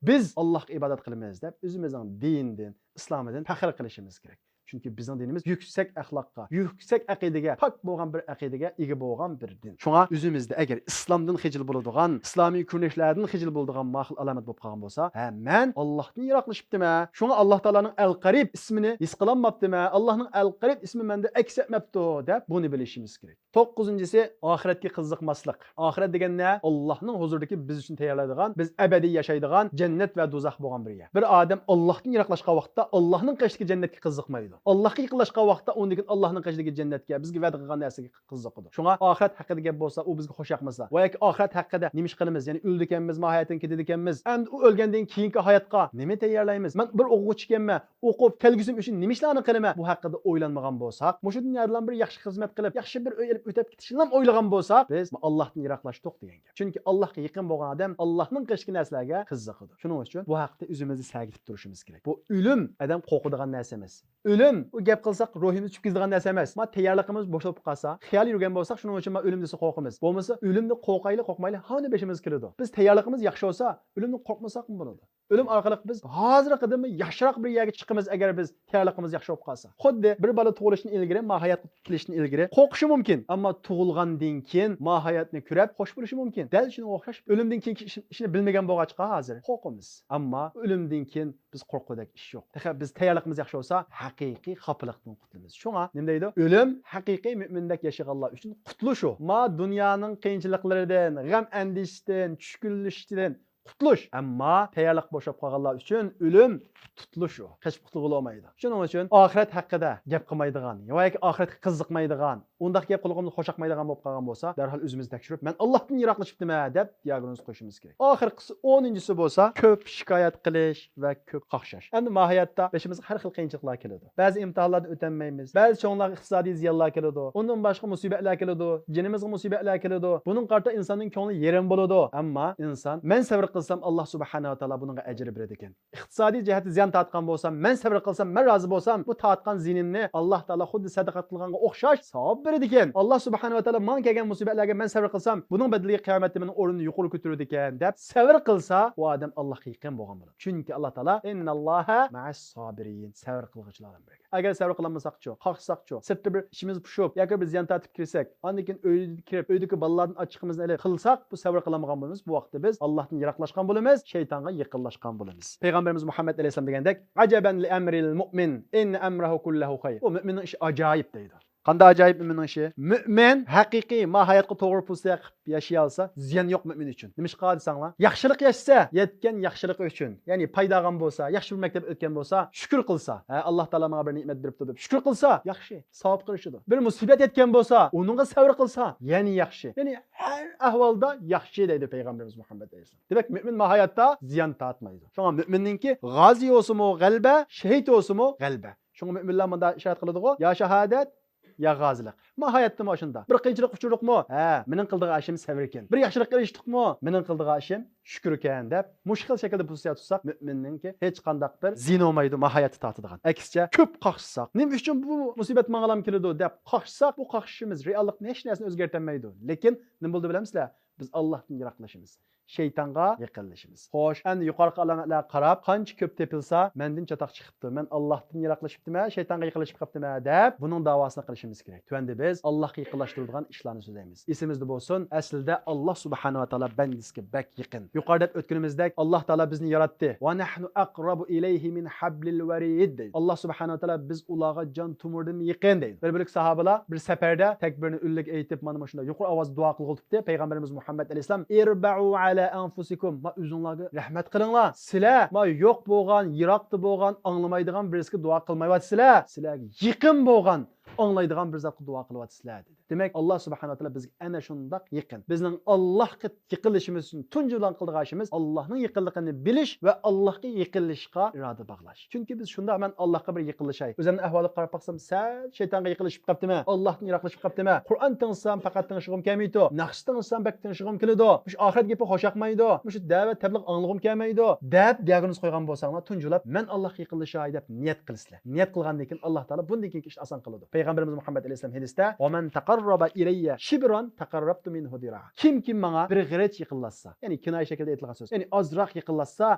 بىز ئاللاھقا ئىبادەت قىلىمىز دەپ، ئۆزىمىزنىڭ دىنىدىن، ئىسلامىدىن پەخىر قىلىشىمىز كېرەك. چۈنكى بىزنىڭ دىنىمىز يۈكسەك ئەخلاققا، يۈكسەك ئەقىدىگە، پاك بولغان بىر ئەقىدىگە ئىگە بولغان بىر دىن. شۇڭا ئۆزىمىزدە ئەگەر ئىسلامدىن خىجىل بولىدىغان، ئىسلامىي كۆرۈنۈشلەردىن خىجىل بولىدىغان ماخىل ئالامەت بولۇپ قالغان بولسا، ھە، مەن ئاللاھتىن يىراقلىشىپتىمەن، شۇڭا ئاللاھ تائالانىڭ ئەل قەرىب ئىسمىنى ھېس قىلالماپتىمەن، ئاللاھنىڭ ئەل قەرىب ئىسمى مەندە ئەكس ئەتمەپتۇ، دەپ بۇنى بىلىشىمىز كېرەك. توققۇزىنچىسى، ئاخىرەتكە قىزىقماسلىق. ئاخىرەت دېگەن نە؟ ئاللاھنىڭ ھۇزۇرىدىكى بىز ئۈچۈن تەييارلايدىغان، بىز ئەبەدىي ياشايدىغان جەننەت ۋە دوزاخ بولغان بىر يەر. بىر ئادەم ئاللاھتىن يىراقلاشقان ۋاقىتتا ئاللاھنىڭ قېشىدىكى جەننەتكە قىزىقمايدۇ. ئاللاھقا يېقىنلاشقان ۋاقىتتا ئۇندىن كېيىن ئاللاھنىڭ قېشىدىكى جەننەتكە، بىزگە ۋەدە قىلغان نەرسىگە قىزىقىدۇ. شۇڭا ئاخىرەت ھەققىدە گەپ بولسا، ئۇ بىزگە خوش ياقمىسا ۋە ياكى ئاخىرەت ھەققىدە نېمە ئىش قىلىمىز، يەنى ئۆلىدىكەنمىز، ما ھاياتتىن كېتىدىكەنمىز، ئەمدى ئۇ ئۆلگەندىن كېيىنكى ھاياتقا نېمە تەييارلايمىز؟ مەن بىر ئوقۇغۇچى ئىكەنمەن، ئوقۇپ، كەلگۈسىم ئۈچۈن نېمە ئىشلارنى قىلىمەن؟ بۇ ھەققىدە ئويلانمىغان بولساق، مۇشۇ دۇنيادىلا بىر ياخشى خىزمەت قىلىپ، ياخشى بىر ئۆي ئېلىپ ئۆتەپ كېتىشنىلا ئويلىغان بولساق، بىز ئاللاھتىن يىراقلاشتۇق دېگەن گەپ. چۈنكى ئاللاھقا يېقىن بولغان ئادەم ئاللاھنىڭ قېشىدىكى نەرسىلەرگە قىزىقىدۇ. شۇنىڭ ئۈچۈن بۇ ھەقتە ئۆزىمىزنى سەگىتىپ تۇرۇشىمىز كېرەك. بۇ ئۆلۈم ئادەم قورقىدىغان نەرسە ئەمەس. ئۆلۈم، ئۇ گەپ قىلساق روھىمىز چۈشۈپ كېتىدىغان نەرسە ئەمەس. ما تەييارلىقىمىز بوش بولۇپ قالسا، خىيال يۈرگەن بولساق، شۇنىڭ ئۈچۈن ما ئۆلۈم دېسە قورقىمىز. بولمىسا ئۆلۈمنى قورقايلى، قورقمايلى، ھەممىنى بېشىمىزغا كېلىدۇ. بىز تەييارلىقىمىز ياخشى بولسا، ئۆلۈمدىن قورقمىساقمۇ بولىدۇ. ئۆلۈم ئارقىلىق بىز ھازىرقىدىنمۇ ياخشىراق بىر يەرگە چىقىمىز، ئەگەر بىز تەييارلىقىمىز ياخشى بولۇپ قالسا. خۇددى بىر بالا تۇغۇلۇشتىن ئىلگىرى، ما ھاياتقا كېلىشتىن ئىلگىرى قورقۇشى مۇمكىن، ئەمما تۇغۇلغاندىن كېيىن ما ھاياتنى كۆرۈپ خوش بولۇشى مۇمكىن. دەل شۇنىڭغا ئوخشاش، ئۆلۈمدىن كېيىنكى ئىشنى، ئىشنى بىلمىگەن بولغاچقا ھازىر قورقىمىز. ئەمما ئۆلۈمدىن كېيىن بىز قورققۇدەك ئىش يوق. تېخى بىز تەييارلىقىمىز ياخشى بولسا، ھەقىقىي خاپىلىقتىن قۇتۇلىمىز. شۇڭا نېمە دەيدۇ؟ ئۆلۈم ھەقىقىي مۆمىندەك ياشىغانلار ئۈچۈن قۇتۇلۇش ئۇ. ما دۇنيانىڭ قىيىنچىلىقلىرىدىن، غەم ئەندىشىسىدىن، چۈشكۈنلىشىشىدىن قۇتۇلۇش. ئەمما تەييارلىق بوشاپ قالغانلار ئۈچۈن ئۆلۈم تۇتۇلۇش ئۇ. قېچىپ قۇتۇلغىلى بولمايدۇ. شۇنىڭ ئۈچۈن ئاخىرەت ھەققىدە گەپ قىلمايدىغان ياكى ئاخىرەتكە قىزىقمايدىغان، ئۇنداق گەپ قۇلىقىمىزنى خۇشالمايدىغان بولۇپ قالغان بولسا، دەرھال ئۆزىمىزنى تەكشۈرۈپ، مەن ئاللاھتىن يىراقلىشىپتىمەن دەپ دىياگنوز قويۇشىمىز كېرەك. ئاخىرقىسى، ئونىنچىسى بولسا، كۆپ شىكايەت قىلىش ۋە كۆپ قاقشاش. ئەمدى ما ھاياتتا بېشىمىزغا ھەر خىل قىيىنچىلىقلار كېلىدۇ. بەزى ئىمتىھانلاردىن ئۆتەلمەيمىز. بەزى چوڭلارغا ئىقتىسادىي زىيانلار كېلىدۇ. ئۇندىن باشقا مۇسىبەتلەر كېلىدۇ. جېنىمىزغا مۇسىبەتلەر كېلىدۇ. بۇنىڭغا قارىتا ئىنساننىڭ كۆڭلى يېرىم بولىدۇ. ئەمما ئىنسان، مەن سەۋر قىلسام، ئاللاھ سۇبھانەھۇ ۋە تائالا بۇنىڭغا ئەجىر بېرىدىكەن. ئىقتىسادىي جەھەتتە زىيان تارتقان بولسام، مەن سەۋر قىلسام، مەن رازى بولسام، بۇ تارتقان زىيىنىمنى ئاللاھ تائالا خۇددى سەدىقە قىلغانغا ئوخشاش ساۋاب بېرىدىكەن. ئاللاھ سۇبھانەھۇ ۋە تائالا ماڭا كەلگەن مۇسىبەتلەرگە مەن سەۋر قىلسام، بۇنىڭ بەدىلىگە قىيامەتتە مېنىڭ ئورنۇمنى يۇقىرى كۆتۈرىدىكەن دەپ سەۋر قىلسا، ئۇ ئادەم ئاللاھقا يېقىن بولغان بولىدۇ. چۈنكى ئاللاھ تائالا، «ئىنناللاھە مەئەس سابىرىن»، سەۋر قىلغۇچىلار بىلەن بىرگە. ئەگەر سەۋر قىلالمىساقچۇ، قاقشىساقچۇ، سىرتتا بىر ئىچىمىز پۇشۇپ ياكى بىر زىيان تارتىپ كىرسەك، ئاندىن كېيىن ئۆيگە كىرىپ، ئۆيدىكى بالىلاردىن ئاچچىقىمىزنى ئېلىپ قىلساق، بۇ سەۋر قىلالمىغان بولىمىز. بۇ ۋاقىتتا بىز ئاللاھتىن يىراقلاشقان بولىمىز، شەيتانغا يېقىنلاشقان بولىمىز. پەيغەمبىرىمىز مۇھەممەد ئەلەيھىسسالام دېگەندەك، «ئەجەبەن لىئەمرىل مۇئمىن، ئىننە ئەمرەھۇ كۇللەھۇ خەير». بۇ مۆمىننىڭ ئىشى ئاجايىپ دەيدۇ. قانداق ئاجايىپ مۆمىننىڭ ئىشى؟ مۆمىن ھەقىقىي ما ھاياتقا توغرا پوزىتسىيە قىلىپ ياشىيالسا، زىيان يوق مۆمىن ئۈچۈن. نېمىشقا دېسەڭلار، ياخشىلىق ياشىسا، يەتكەن ياخشىلىقى ئۈچۈن، يەنى پايدا ئالغان بولسا، ياخشى بىر مەكتەپ ئۆتكەن بولسا، شۈكۈر قىلسا، ھە، ئاللاھ تائالا ماڭا بىر نېمەت بېرىپتۇ دەپ شۈكۈر قىلسا، ياخشى، ساۋابقا ئېرىشىدۇ. بىر مۇسىبەت يەتكەن بولسا، ئۇنىڭغا سەۋر قىلسا، يەنە ياخشى. يەنى ھەر ئەھۋالدا ياخشى دەيدۇ پەيغەمبىرىمىز مۇھەممەد ئەلەيھىسسالام. دېمەك، مۆمىن ما ھاياتتا زىيان تارتمايدۇ. شۇڭا مۆمىننىڭكى غازى بولسىمۇ غەلىبە، شېھىت بولسىمۇ غەلىبە. شۇڭا مۆمىنلەر مۇنداق ئىشارەت قىلىدىغۇ، يا شاھادەت، يا غازىلىق. ما ھاياتتىمۇ ئاشۇنداق. بىر قىيىنچىلىق ئۇچرىدۇقمۇ؟ ھە، مېنىڭ قىلىدىغان ئىشىم سەۋركەن. بىر ياخشىلىققا ئېرىشتۇقمۇ؟ مېنىڭ قىلىدىغان ئىشىم شۈكۈركەن دەپ، مۇشۇ خىل شەكىلدە پوزىتسىيە تۇتساق، مۆمىننىڭكى ھېچقانداق بىر زىيىنى بولمايدۇ، ما ھاياتتا تارتىدىغان. ئەكسىچە، كۆپ قاقشىساق، نېمە ئۈچۈن بۇ مۇسىبەت ماڭىلا كېلىدۇ دەپ قاقشىساق، بۇ قاقشىشىمىز رېئاللىقنى ھېچ نەرسىنى ئۆزگەرتەلمەيدۇ. لېكىن نېمە بولىدۇ بىلەمسىلەر؟ بىز ئاللاھتىن يىراقلىشىمىز. شەيتانغا يېقىنلىشىمىز. خوش، ئەمدى يۇقىرىقى ئالامەتلەرگە قاراپ، قانچە كۆپ تېپىلسا، مەندىن چاتاق چىقىپتۇ، مەن ئاللاھتىن يىراقلىشىپتىمەن، شەيتانغا يېقىنلىشىپ قاپتىمەن دەپ، بۇنىڭ داۋاسىنى قىلىشىمىز كېرەك. تۆۋەندە بىز ئاللاھقا يېقىنلاشتۇرىدىغان ئىشلارنى سۆزلەيمىز. ئېسىمىزدە بولسۇن، ئەسلىدە ئاللاھ سۇبھانەھۇ ۋە تائالا بەندىسىگە بەك يېقىن. يۇقىرىدا ئۆتكىنىمىزدەك، ئاللاھ تائالا بىزنى ياراتتى. «ۋە نەھنۇ ئەقرەبۇ ئىلەيھى مىن ھەبلىل ۋەرىد» دەيدۇ. ئاللاھ سۇبھانەھۇ ۋە تائالا، بىز ئۇلارغا جان تومۇردىنمۇ يېقىن دەيدۇ. بىر بۆلەك ساھابىلار بىر سەپەردە تەكبىرنى ئۈنلۈك ئېيتىپ، مانا مۇشۇنداق يۇقىرى ئاۋازدا دۇئا قىلغىلى تۇرۇپتى. پەيغەمبىرىمىز مۇھەممەد ئەلەيھىسسالام، «ئىربەئۇ ئەلا ئەنفۇسىكۇم»، ما ئۆزۈڭلارگە رەھمەت قىلىڭلار. سىلەر ما يوق بولغان، يىراقتا بولغان، ئاڭلىمايدىغان بىرسىگە دۇئا قىلمايۋاتىسىلەر. سىلەرگە يېقىن بولغان، ئاڭلايدىغان بىر زاتقا دۇئا قىلىۋاتىسىلەر، دېدى. دېمەك، ئاللاھ سۇبھانەھۇ ۋە تائالا بىزگە ئەنە شۇنداق يېقىن. بىزنىڭ ئاللاھقا يېقىنلىشىمىز ئۈچۈن تۇنجى بىلەن قىلىدىغان ئىشىمىز ئاللاھنىڭ يېقىنلىقىنى بىلىش ۋە ئاللاھقا يېقىنلىشىشقا ئىرادە باغلاش. چۈنكى بىز شۇنداق، مەن ئاللاھقا بىر يېقىنلىشاي، ئۆزۈمنىڭ ئەھۋالىغا قاراپ باقسام، سەل شەيتانغا يېقىنلىشىپ قاپتىمەن، ئاللاھتىن يىراقلىشىپ قاپتىمەن. قۇرئان تىڭلىسام پەقەت تىڭشىغۇم كەلمەيدۇ، ناخشا تىڭلىسام بەك تىڭشىغۇم كېلىدۇ، مۇشۇ ئاخىرەت گېپى خۇشياقمايدۇ، مۇشۇ دەۋەت تەبلىغ ئاڭلىغۇم كەلمەيدۇ دەپ دىياگنوز قويغان بولساڭلار، تۇنجىلاپ مەن ئاللاھقا يېقىنلىشاي دەپ نىيەت قىلىسىلەر. نىيەت قىلغاندىن كېيىن ئاللاھ تائالا بۇندىن كېيىنكى ئىشنى ئاسان قىلىدۇ. پەيغەمبىرىمىز مۇھەممەد ئەلەيھىسسالام ھەدىستە، «ۋە مەن تەقەررەبە ئىلەييە شىبرەن تەقەررەبتۇ مىنھۇ زىرائەن.» كىم، كىم ماڭا بىر غېرىچ يېقىنلاشسا، يەنى كىنايە شەكلىدە ئېيتىلغان سۆز، يەنى ئازراق يېقىنلاشسا،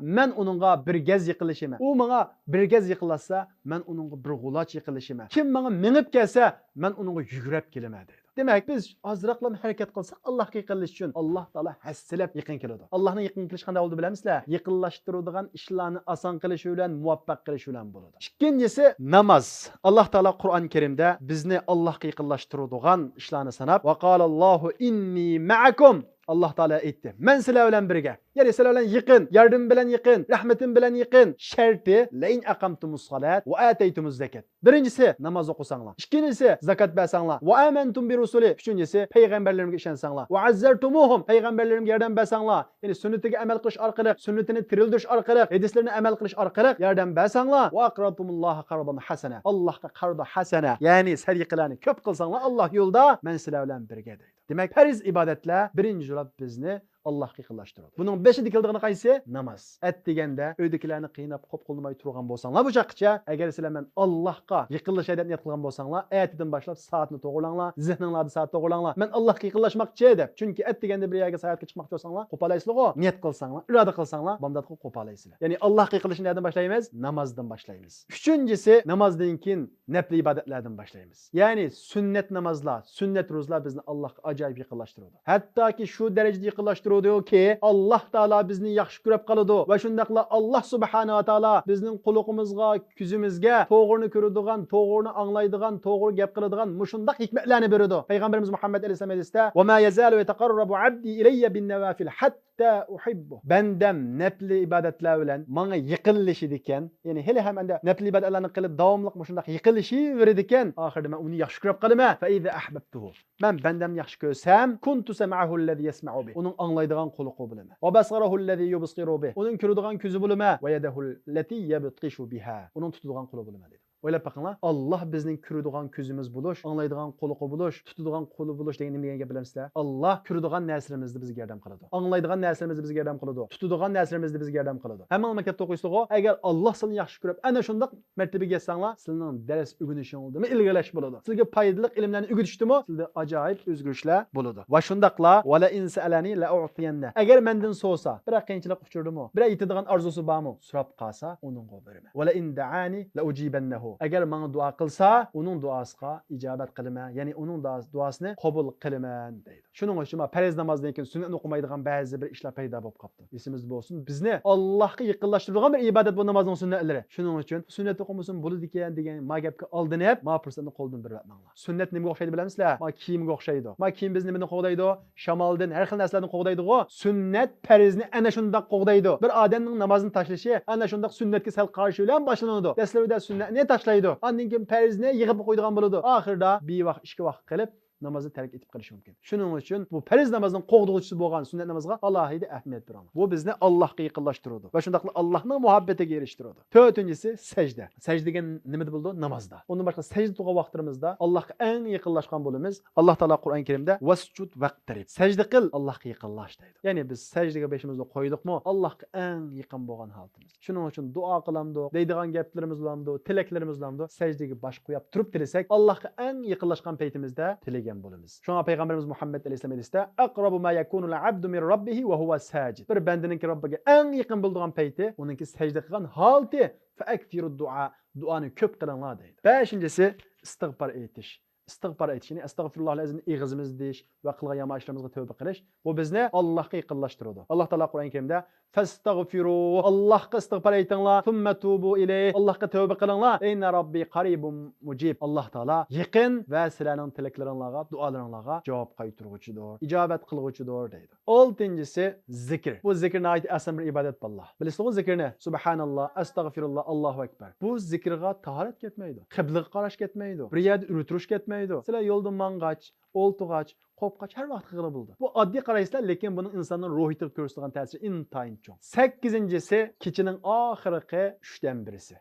مەن ئۇنىڭغا بىر گەز يېقىنلىشىمەن. ئۇ ماڭا بىر گەز يېقىنلاشسا، مەن ئۇنىڭغا بىر غۇلاچ يېقىنلىشىمەن. كىم ماڭا مېڭىپ كەلسە، مەن ئۇنىڭغا يۈگۈرۈپ كېلىمەن، دەيدۇ. دېمەك، بىز ئازراقلام ھەرىكەت قىلساق، ئاللاھقا يېقىنلىشىش ئۈچۈن ئاللاھ تائالا ھەسسىلەپ يېقىن كېلىدۇ. ئاللاھنىڭ يېقىن كېلىشى قانداق بولىدۇ بىلەمسىلەر؟ يېقىنلاشتۇرىدىغان ئىشلارنى ئاسان قىلىشى بىلەن، مۇۋەپپەق قىلىشى بىلەن بولىدۇ. ئىككىنچىسى، ناماز. ئاللاھ تائالا قۇرئان كەرىمدە بىزنى ئاللاھقا يېقىنلاشتۇرىدىغان ئىشلارنى ساناپ، «ۋە قالەللاھۇ ئىننى مەئەكۇم.» ئاللاھ تائالا ئېيتتى، «مەن سىلەر بىلەن بىرگە.» يەنى سىلەر بىلەن يېقىن، ياردىمىم بىلەن يېقىن، رەھمىتىم بىلەن يېقىن. شەرتى، «لەئىن ئەقەمتۇمۇس سالات ۋە ئاتەيتۇمۇز زەكات.» بىرىنچىسى، ناماز ئوقۇساڭلار. ئىككىنچىسى، زاكات بەرسەڭلار. «ۋە ئامەنتۇم بىرۇسۇلى.» ئۈچىنچىسى، پەيغەمبەرلىرىمگە ئىشەنسەڭلار. «ۋە ئەززەرتۇمۇھۇم.» پەيغەمبەرلىرىمگە ياردەم بەرسەڭلار. يەنى سۈننىتىگە ئەمەل قىلىش ئارقىلىق، سۈننىتىنى تىرىلدۈرۈش ئارقىلىق، ھەدىسلىرىنى ئەمەل قىلىش ئارقىلىق ياردەم بەرسەڭلار. «ۋە ئەقرەزتۇمۇللاھە قەرزەن ھەسەنە.» ئاللاھقا قەرزۇ ھەسەنە، يەنى سەدىقىلەرنى كۆپ قىلساڭلار ئاللاھ يولىدا، مەن سىلەر بىلەن بىرگە، دەيدۇ. دېمەك، پەرز ئىبادەتلەر بىرىنچى جۇلاپ بىزنى ئاللاھقا يېقىنلاشتۇرىدۇ. بۇنىڭ بېشىدا كېلىدىغىنى قايسى؟ ناماز. ئەتىگەندە ئۆيدىكىلەرنى قىيناپ، قوپقۇلماي تۇرغان بولساڭلار بۇ چاغقىچە، ئەگەر سىلەر مەن ئاللاھقا يېقىنلىشاي دەپ نىيەت قىلغان بولساڭلار، ئەتىدىن باشلاپ سائەتنى توغرىلاڭلار، زېھنىڭلاردا سائەت توغرىلاڭلار. مەن ئاللاھقا يېقىنلاشماقچى دەپ. چۈنكى ئەتىگەندە بىر يەرگە ساياھەتكە چىقماقچى بولساڭلار، قوپالايسىلىغۇ. نىيەت قىلساڭلار، ئىرادە قىلساڭلار، بامداتقا قوپالايسىلەر. يەنى ئاللاھقا يېقىنلىشىشنى نەدىن باشلايمىز؟ نامازدىن باشلايمىز. ئۈچىنچىسى، نامازدىن كېيىن نەپلى ئىبادەتلەردىن باشلايمىز. يەنى سۈننەت نامازلار، سۈننەت روزىلار بىزنى ئاللاھقا ئاجايىپ يېقىنلاشتۇرىدۇ. ھەتتاكى شۇ دەرىجىدە يېقىنلاشتۇرىدۇكى، ئاللاھ تائالا بىزنى ياخشى كۆرۈپ قالىدۇ. ۋە شۇنداقلا ئاللاھ سۇبھانەھۇ ۋە تائالا بىزنىڭ قۇلىقىمىزغا، كۆزىمىزگە توغرىنى كۆرىدىغان، توغرىنى ئاڭلايدىغان، توغرا گەپ قىلىدىغان مۇشۇنداق ھېكمەتلەرنى بېرىدۇ. پەيغەمبىرىمىز مۇھەممەد ئەلەيھىسسالام ھەدىستە، «وما يزال يتقرب عبدي إلي بالنوافل حتى أحبه.» بەندەم نەپلى ئىبادەتلەر بىلەن ماڭا يېقىنلىشىدىكەن، يەنى ھېلى ھەم ئەندە نەپلى ئىبادەتلەرنى قىلىپ داۋاملىق مۇشۇنداق يېقىنلىشىۋېرىدىكەن، ئاخىرىدا مەن ئۇنى ياخشى كۆرۈپ قالىمەن. فإذا أحببته، مەن بەندەمنى ياخشى كۆرسەم، كنت سمعه الذي يسمع به، ئۇنىڭ ئاڭلايدىغان قۇلىقى بولىمەن. وبصره الذي يبصر به، ئۇنىڭ كۆرىدىغان كۆزى بولىمەن. ويده التي يبطش بها، ئۇنىڭ تۇتىدىغان قولى بولىمەن دېدى. ئويلاپ بېقىڭلار، ئاللاھ بىزنىڭ كۆرىدىغان كۆزىمىز بولۇش، ئاڭلايدىغان قۇلىقى بولۇش، تۇتىدىغان قولى بولۇش دېگەن نېمە دېگەن گەپ بىلەمسىلەر؟ ئاللاھ كۆرىدىغان نەرسىلىرىمىزدە بىزگە ياردەم قىلىدۇ. ئاڭلايدىغان نەرسىلىرىمىزدە بىزگە ياردەم قىلىدۇ. تۇتىدىغان نەرسىلىرىمىزدە بىزگە ياردەم قىلىدۇ. ھەممىڭلار مەكتەپتە ئوقۇيسىلىغۇ، ئەگەر ئاللاھ سىلىنى ياخشى كۆرۈپ، ئەنە شۇنداق مەرتىبىگە يەتسەڭلار، سىلىنىڭ دەرس ئۆگىنىشىڭلاردا ئىلگىرىلەش بولىدۇ. سىلىگە پايدىلىق ئىلىملەرنى ئۆگىتىشتىمۇ سىلىدە ئاجايىپ ئۆزگىرىشلەر بولىدۇ. ۋە شۇنداقلا، ولئن سألني لأعطينه، ئەگەر مەندىن سورىسا، بىرەر قىيىنچىلىق ئۇچرىدىمۇ، بىرەر يېتىدىغان ئارزۇسى بارمۇ، سوراپ قالسا، ئۇنىڭغا بېرىمەن. ولئن دعاني لأجيبنه، ئەگەر ماڭا دۇئا قىلسا، ئۇنىڭ دۇئاسىغا ئىجابەت قىلىمەن، يەنى ئۇنىڭ دۇئا-، دۇئاسىنى قوبۇل قىلىمەن دەيدۇ. شۇنىڭ ئۈچۈن مانا پەرز نامازدىن كېيىن سۈننەتنى ئوقۇمايدىغان بەزى بىر ئىشلار پەيدا بولۇپ قاپتۇ. ئېسىمىزدە بولسۇن، بىزنى ئاللاھقا يېقىنلاشتۇرىدىغان بىر ئىبادەت بۇ نامازنىڭ سۈننەتلىرى. شۇنىڭ ئۈچۈن سۈننەت ئوقۇمىسىمۇ بولىدىكەن دېگەن ما گەپكە ئالدىنىپ، ما پۇرسەتنى قولدىن بېرىۋەتمەڭلار. سۈننەت نېمىگە ئوخشايدۇ بىلەمسىلەر؟ ما كىيىمگە ئوخشايدۇ. ما كىيىم بىزنى نېمىدىن قوغدايدۇ؟ شامالدىن، ھەر خىل نەرسىلەردىن قوغدايدىغۇ. سۈننەت پەرزنى ئەنە شۇنداق قوغدايدۇ. بىر ئادەمنىڭ نامازنى تاشلىشى ئەنە شۇنداق سۈننەتكە سەل قارشى بىلەن باشلىنىدۇ. دەسلىپىدە سۈننەتنى تاشلايدۇ. ئاندىن كېيىن پەرزنى يىغىپلا قويىدىغان بولىدۇ. ئاخىرىدا بىر ۋاق، ئىككى ۋاق قىلىپ، نامازنى تەرك ئېتىپ قېلىشى مۇمكىن. شۇنىڭ ئۈچۈن بۇ پەرز نامازنىڭ قوغدىغۇچىسى بولغان سۈننەت نامازغا ئالاھىدە ئەھمىيەت بېرىڭلار. بۇ بىزنى ئاللاھقا يېقىنلاشتۇرىدۇ ۋە شۇنداقلا ئاللاھنىڭ مۇھەببىتىگە ئېرىشتۈرىدۇ. تۆتىنچىسى سەجدە. سەجدە دېگەن نېمىدە بولىدۇ؟ نامازدا. ئۇندىن باشقا سەجدە تۇرغان ۋاقىتلىرىمىزدا ئاللاھقا ئەڭ يېقىنلاشقان بولىمىز. ئاللاھ تائالا قۇرئان كەرىمدە، «ۋەسجۇد ۋەقتەرىب»، سەجدە قىل، ئاللاھقا يېقىنلاش دەيدۇ. يەنى بىز سەجدىگە بېشىمىزنى قويدۇقمۇ، ئاللاھقا ئەڭ يېقىن بولغان ھالىتىمىز. شۇنىڭ ئۈچۈن دۇئا قىلامدۇق، دەيدىغان گەپلىرىمىز بولامدۇ، تىلەكلىرىمىز بولامدۇ، سەجدىگە باش قويۇپ تۇرۇپ تىلىسەك، ئاللاھقا ئەڭ يېقىنلاشقان پەيتىمىزدە تىلىگەن بولىمىز. شۇڭا پەيغەمبىرىمىز مۇھەممەد ئەلەيھىسسالام ھەدىستە، «أقرب ما يكون العبد من ربه وهو ساجد.» بىر بەندىنىڭكى رەببىگە ئەڭ يېقىن بولىدىغان پەيتى، ئۇنىڭكى سەجدە قىلغان ھالىتى. «فأكثروا الدعاء»، دۇئانى كۆپ قىلىڭلار دەيدۇ. بەشىنچىسى، ئىستىغپار ئېيتىش. ئىستىغپار ئېيتىش، يەنى ئەستەغفىرۇللاھىل ئەزىمنى ئېغىزىمىزدا دېيىش ۋە قىلغان يامان ئىشلىرىمىزغا تەۋبە قىلىش، بۇ بىزنى ئاللاھقا يېقىنلاشتۇرىدۇ. ئاللاھ تائالا قۇرئان كەرىمدە، «فاستغفروا»، ئاللاھقا ئىستىغپار ئېيتىڭلار، «ثم توبوا إليه»، ئاللاھقا تەۋبە قىلىڭلار، «إن ربي قريب مجيب»، ئاللاھ تائالا يېقىن ۋە سىلەرنىڭ تىلەكلىرىڭلارغا، دۇئالىرىڭلارغا جاۋاب قايتۇرغۇچىدۇر، ئىجابەت قىلغۇچىدۇر دەيدۇ. ئالتىنچىسى، زىكىر. بۇ زىكىر ناھايىتى ئەسەن بىر ئىبادەت، بالىلار. بىلىسىزغۇ زىكىرنى؟ سۇبھاناللا، ئەستەغفىرۇللا، ئاللاھۇ ئەكبەر. بۇ زىكىرغا تاھارەت كەتمەيدۇ، قىبلىغا قاراش كەتمەيدۇ، بىر يەردە ئۆلتۈرۈش كەتمەيدۇ. سىلەر يولدا ماڭغاچ، ئولتۇرغاچ، قوپقاچ، ھەر ۋاقىت قىلغىلى بولىدۇ. بۇ ئاددىي قارايسىلەر، لېكىن بۇنىڭ ئىنساننىڭ روھىيىتىگە كۆرسىتىدىغان تەسىرى ئىنتايىن چوڭ. سەككىزىنچىسى، كېچىنىڭ ئاخىرقى ئۈچتىن بىرسى.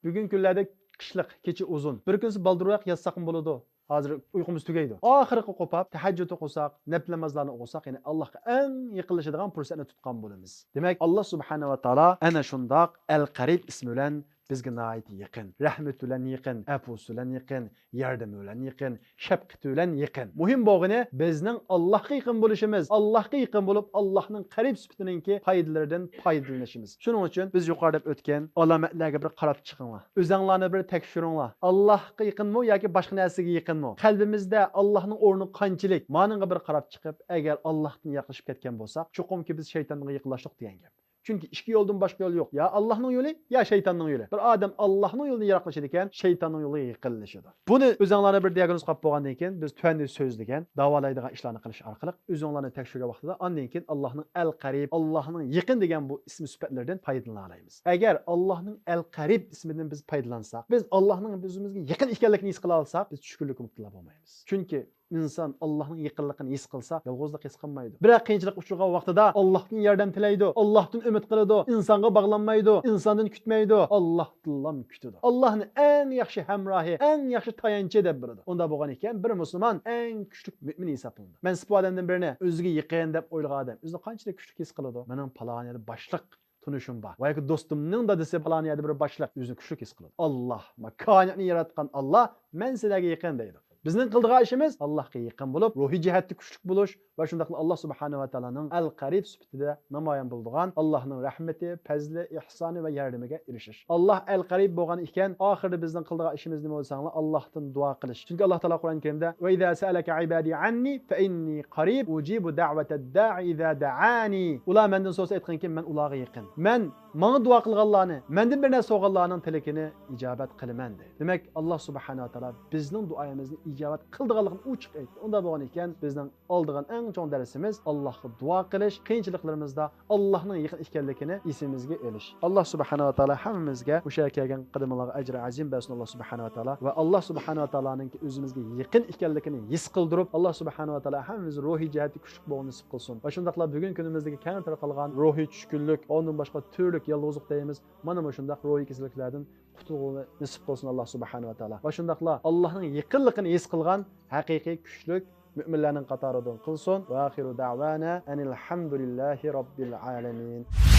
بۈگۈنكى كۈنلەردە قىشلىق، كېچە ئۇزۇن. بىر كۈنسى بالدۇرراق ياتساقمۇ بولىدۇ. ھازىر ئۇيقۇمىز تۈگەيدۇ. ئاخىرقى قوپاپ، تەھەججۇد ئوقۇساق، نەپلى نامازلارنى ئوقۇساق، يەنى ئاللاھقا ئەڭ يېقىنلىشىدىغان پۇرسەتنى تۇتقان بولىمىز. دېمەك، ئاللاھ سۇبھانەھۇ ۋە تائالا ئەنە شۇنداق ئەل قەرىب ئىسمى بىلەن بىزگە ناھايىتى يېقىن، رەھمىتى بىلەن يېقىن، ئەپۇسى بىلەن يېقىن، ياردىمى بىلەن يېقىن، شەپقىتى بىلەن يېقىن. مۇھىم بولغىنى بىزنىڭ ئاللاھقا يېقىن بولۇشىمىز. ئاللاھقا يېقىن بولۇپ، ئاللاھنىڭ قەرىب سۈپىتىنىڭكى پايدىلىرىدىن پايدىلىنىشىمىز. شۇنىڭ ئۈچۈن بىز يۇقىرىدا دەپ ئۆتكەن ئالامەتلەرگە بىر قاراپ چىقىڭلار. ئۆزەڭلارنى بىر تەكشۈرۈڭلار. ئاللاھقا يېقىنمۇ ياكى باشقا نەرسىگە يېقىنمۇ؟ قەلبىمىزدە ئاللاھنىڭ ئورنى قانچىلىك؟ مانىڭغا بىر قاراپ چىقىپ، ئەگەر ئاللاھتىن يىراقلىشىپ كەتكەن بولساق، چوقۇمكى بىز شەيتانغا يېقىنلاشتۇق دېگەن گەپ. چۈنكى ئىككى يولدىن باشقا يول يوق. يا ئاللاھنىڭ يولى، يا شەيتاننىڭ يولى. بىر ئادەم ئاللاھنىڭ يولىدىن يىراقلىشىدىكەن، شەيتاننىڭ يولىغا يېقىنلىشىدۇ. بۇنى ئۆزۈڭلارنى بىر دىياگنوز قىلىپ بولغاندىن كېيىن، بىز تۆۋەندە سۆزلىگەن داۋالايدىغان ئىشلارنى قىلىش ئارقىلىق ئۆزۈڭلارنى تەكشۈرگەن ۋاقتىدا، ئاندىن كېيىن ئاللاھنىڭ ئەل قەرىب، ئاللاھنىڭ يېقىن دېگەن بۇ ئىسمى سۈپەتلىرىدىن پايدىلىنالايمىز. ئەگەر ئاللاھنىڭ ئەل قەرىب ئىسمىدىن بىز پايدىلانساق، بىز ئاللاھنىڭ ئۆزىمىزگە يېقىن ئىكەنلىكىنى ھېس قىلالىساق، بىز چۈشكۈنلۈككە مۇپتىلا بولمايمىز. چۈنكى ئىنسان ئاللاھنىڭ يېقىنلىقىنى ھېس قىلسا، يالغۇزلۇق ھېس قىلمايدۇ. بىرەر قىيىنچىلىق ئۇچرىغان ۋاقتىدا ئاللاھتىن ياردەم تىلەيدۇ، ئاللاھتىن ئۈمىد قىلىدۇ، ئىنسانغا باغلانمايدۇ، ئىنساندىن كۈتمەيدۇ، ئاللاھتىنلا كۈتىدۇ. ئاللاھنى ئەڭ ياخشى ھەمراھى، ئەڭ ياخشى تايانچى دەپ بىلىدۇ. ئۇنداق بولغان ئىكەن، بىر مۇسۇلمان ئەڭ كۈچلۈك مۆمىن ھېسابلىنىدۇ. مەن سىپا ئادەمدىن بىرىنى ئۆزىگە يېقىن دەپ ئويلىغان ئادەم ئۆزىنى قانچىلىك كۈچلۈك ھېس قىلىدۇ؟ مېنىڭ پالان يەردە باشلىق تونۇشۇم بار ۋە ياكى دوستۇمنىڭ دادىسى پالان يەردە بىر باشلىق، ئۆزىنى كۈچلۈك ھېس قىلىدۇ. ئاللاھ، ما-، كائىناتنى ياراتقان ئاللاھ، مەن سىلەرگە يېقىن دەيدۇ. بىزنىڭ قىلىدىغان ئىشىمىز ئاللاھقا يېقىن بولۇپ، روھىي جەھەتتە كۈچلۈك بولۇش ۋە شۇنداقلا ئاللاھ سۇبھانەھۇ ۋە تائالانىڭ ئەل قەرىب سۈپىتىدە نامايان بولىدىغان ئاللاھنىڭ رەھمىتى، پەزلى، ئېھسانى ۋە ياردىمىگە ئېرىشىش. ئاللاھ ئەل قەرىب بولغان ئىكەن، ئاخىرىدا بىزنىڭ قىلىدىغان ئىشىمىز نېمە دېسەڭلار، ئاللاھتىن دۇئا قىلىش. چۈنكى ئاللاھ تائالا قۇرئان كەرىمدە، «وَإِذَا سَأَلَكَ عِبَادِي عَنِّي فَإِنِّي قَرِيبٌ أُجِيبُ دَعْوَةَ الدَّاعِ إِذَا دَعَانِ». ئۇلار مەندىن سورىسا ئېيتقىنكى، مەن ئۇلارغا يېقىن. مەن ماڭا دۇئا قىلغانلارنى، مەندىن بىر نەرسە سورىغانلارنىڭ تىلىكىنى ئىجابەت قىلىمەن، دەيدۇ. دېمەك، ئاللاھ سۇبھانەھۇ ۋە تائالا بىزنىڭ دۇئايىمىزنى ئىجابەت قىلىدىغانلىقىنى ئوچۇق ئېيتتى. ئۇنداق بولغان ئىكەن، بىزنىڭ ئالىدىغان ئەڭ چوڭ دەرسىمىز ئاللاھقا دۇئا قىلىش، قىيىنچىلىقلىرىمىزدا ئاللاھنىڭ يېقىن ئىكەنلىكىنى ئېسىمىزگە ئېلىش. ئاللاھ سۇبھانەھۇ ۋە تائالا ھەممىمىزگە مۇشۇ يەرگە كەلگەن قەدىمىڭلارغا ئەجرى ئەزىم بەرسۇن ئاللاھ سۇبھانەھۇ ۋە تائالا. ۋە ئاللاھ سۇبھانەھۇ ۋە تائالانىڭكى ئۆزىمىزگە يېقىن ئىكەنلىكىنى ھېس قىلدۇرۇپ، ئاللاھ سۇبھانەھۇ ۋە تائالا ھەممىمىزنى روھىي جەھەتتە كۈچلۈك بولغىنى نېسىپ قىلسۇن. ۋە شۇنداقلا بۈگۈنكى كۈنىمىزدىكى كەڭ تارقالغان روھىي چۈشكۈنلۈك، ئۇنىڭدىن باشقا تۈرلۈك يالغۇزلۇق دەيمىز، مانا مۇشۇنداق روھىي كېسەللىكلەردىن قۇتۇلغىنى نېسىپ قىلسۇن ئاللاھ سۇبھانەھۇ ۋە تائالا. ۋە شۇنداقلا ئاللاھنىڭ يېقىنلىقىنى ھېس قىلغان ھەقىقىي كۈچلۈك مۆمىنلەرنىڭ قاتارىدىن قىلسۇن. وَآخِرُ دَعْوَانَا أَنِ الْحَمْدُ لِلَّهِ رَبِّ الْعَالَمِينَ.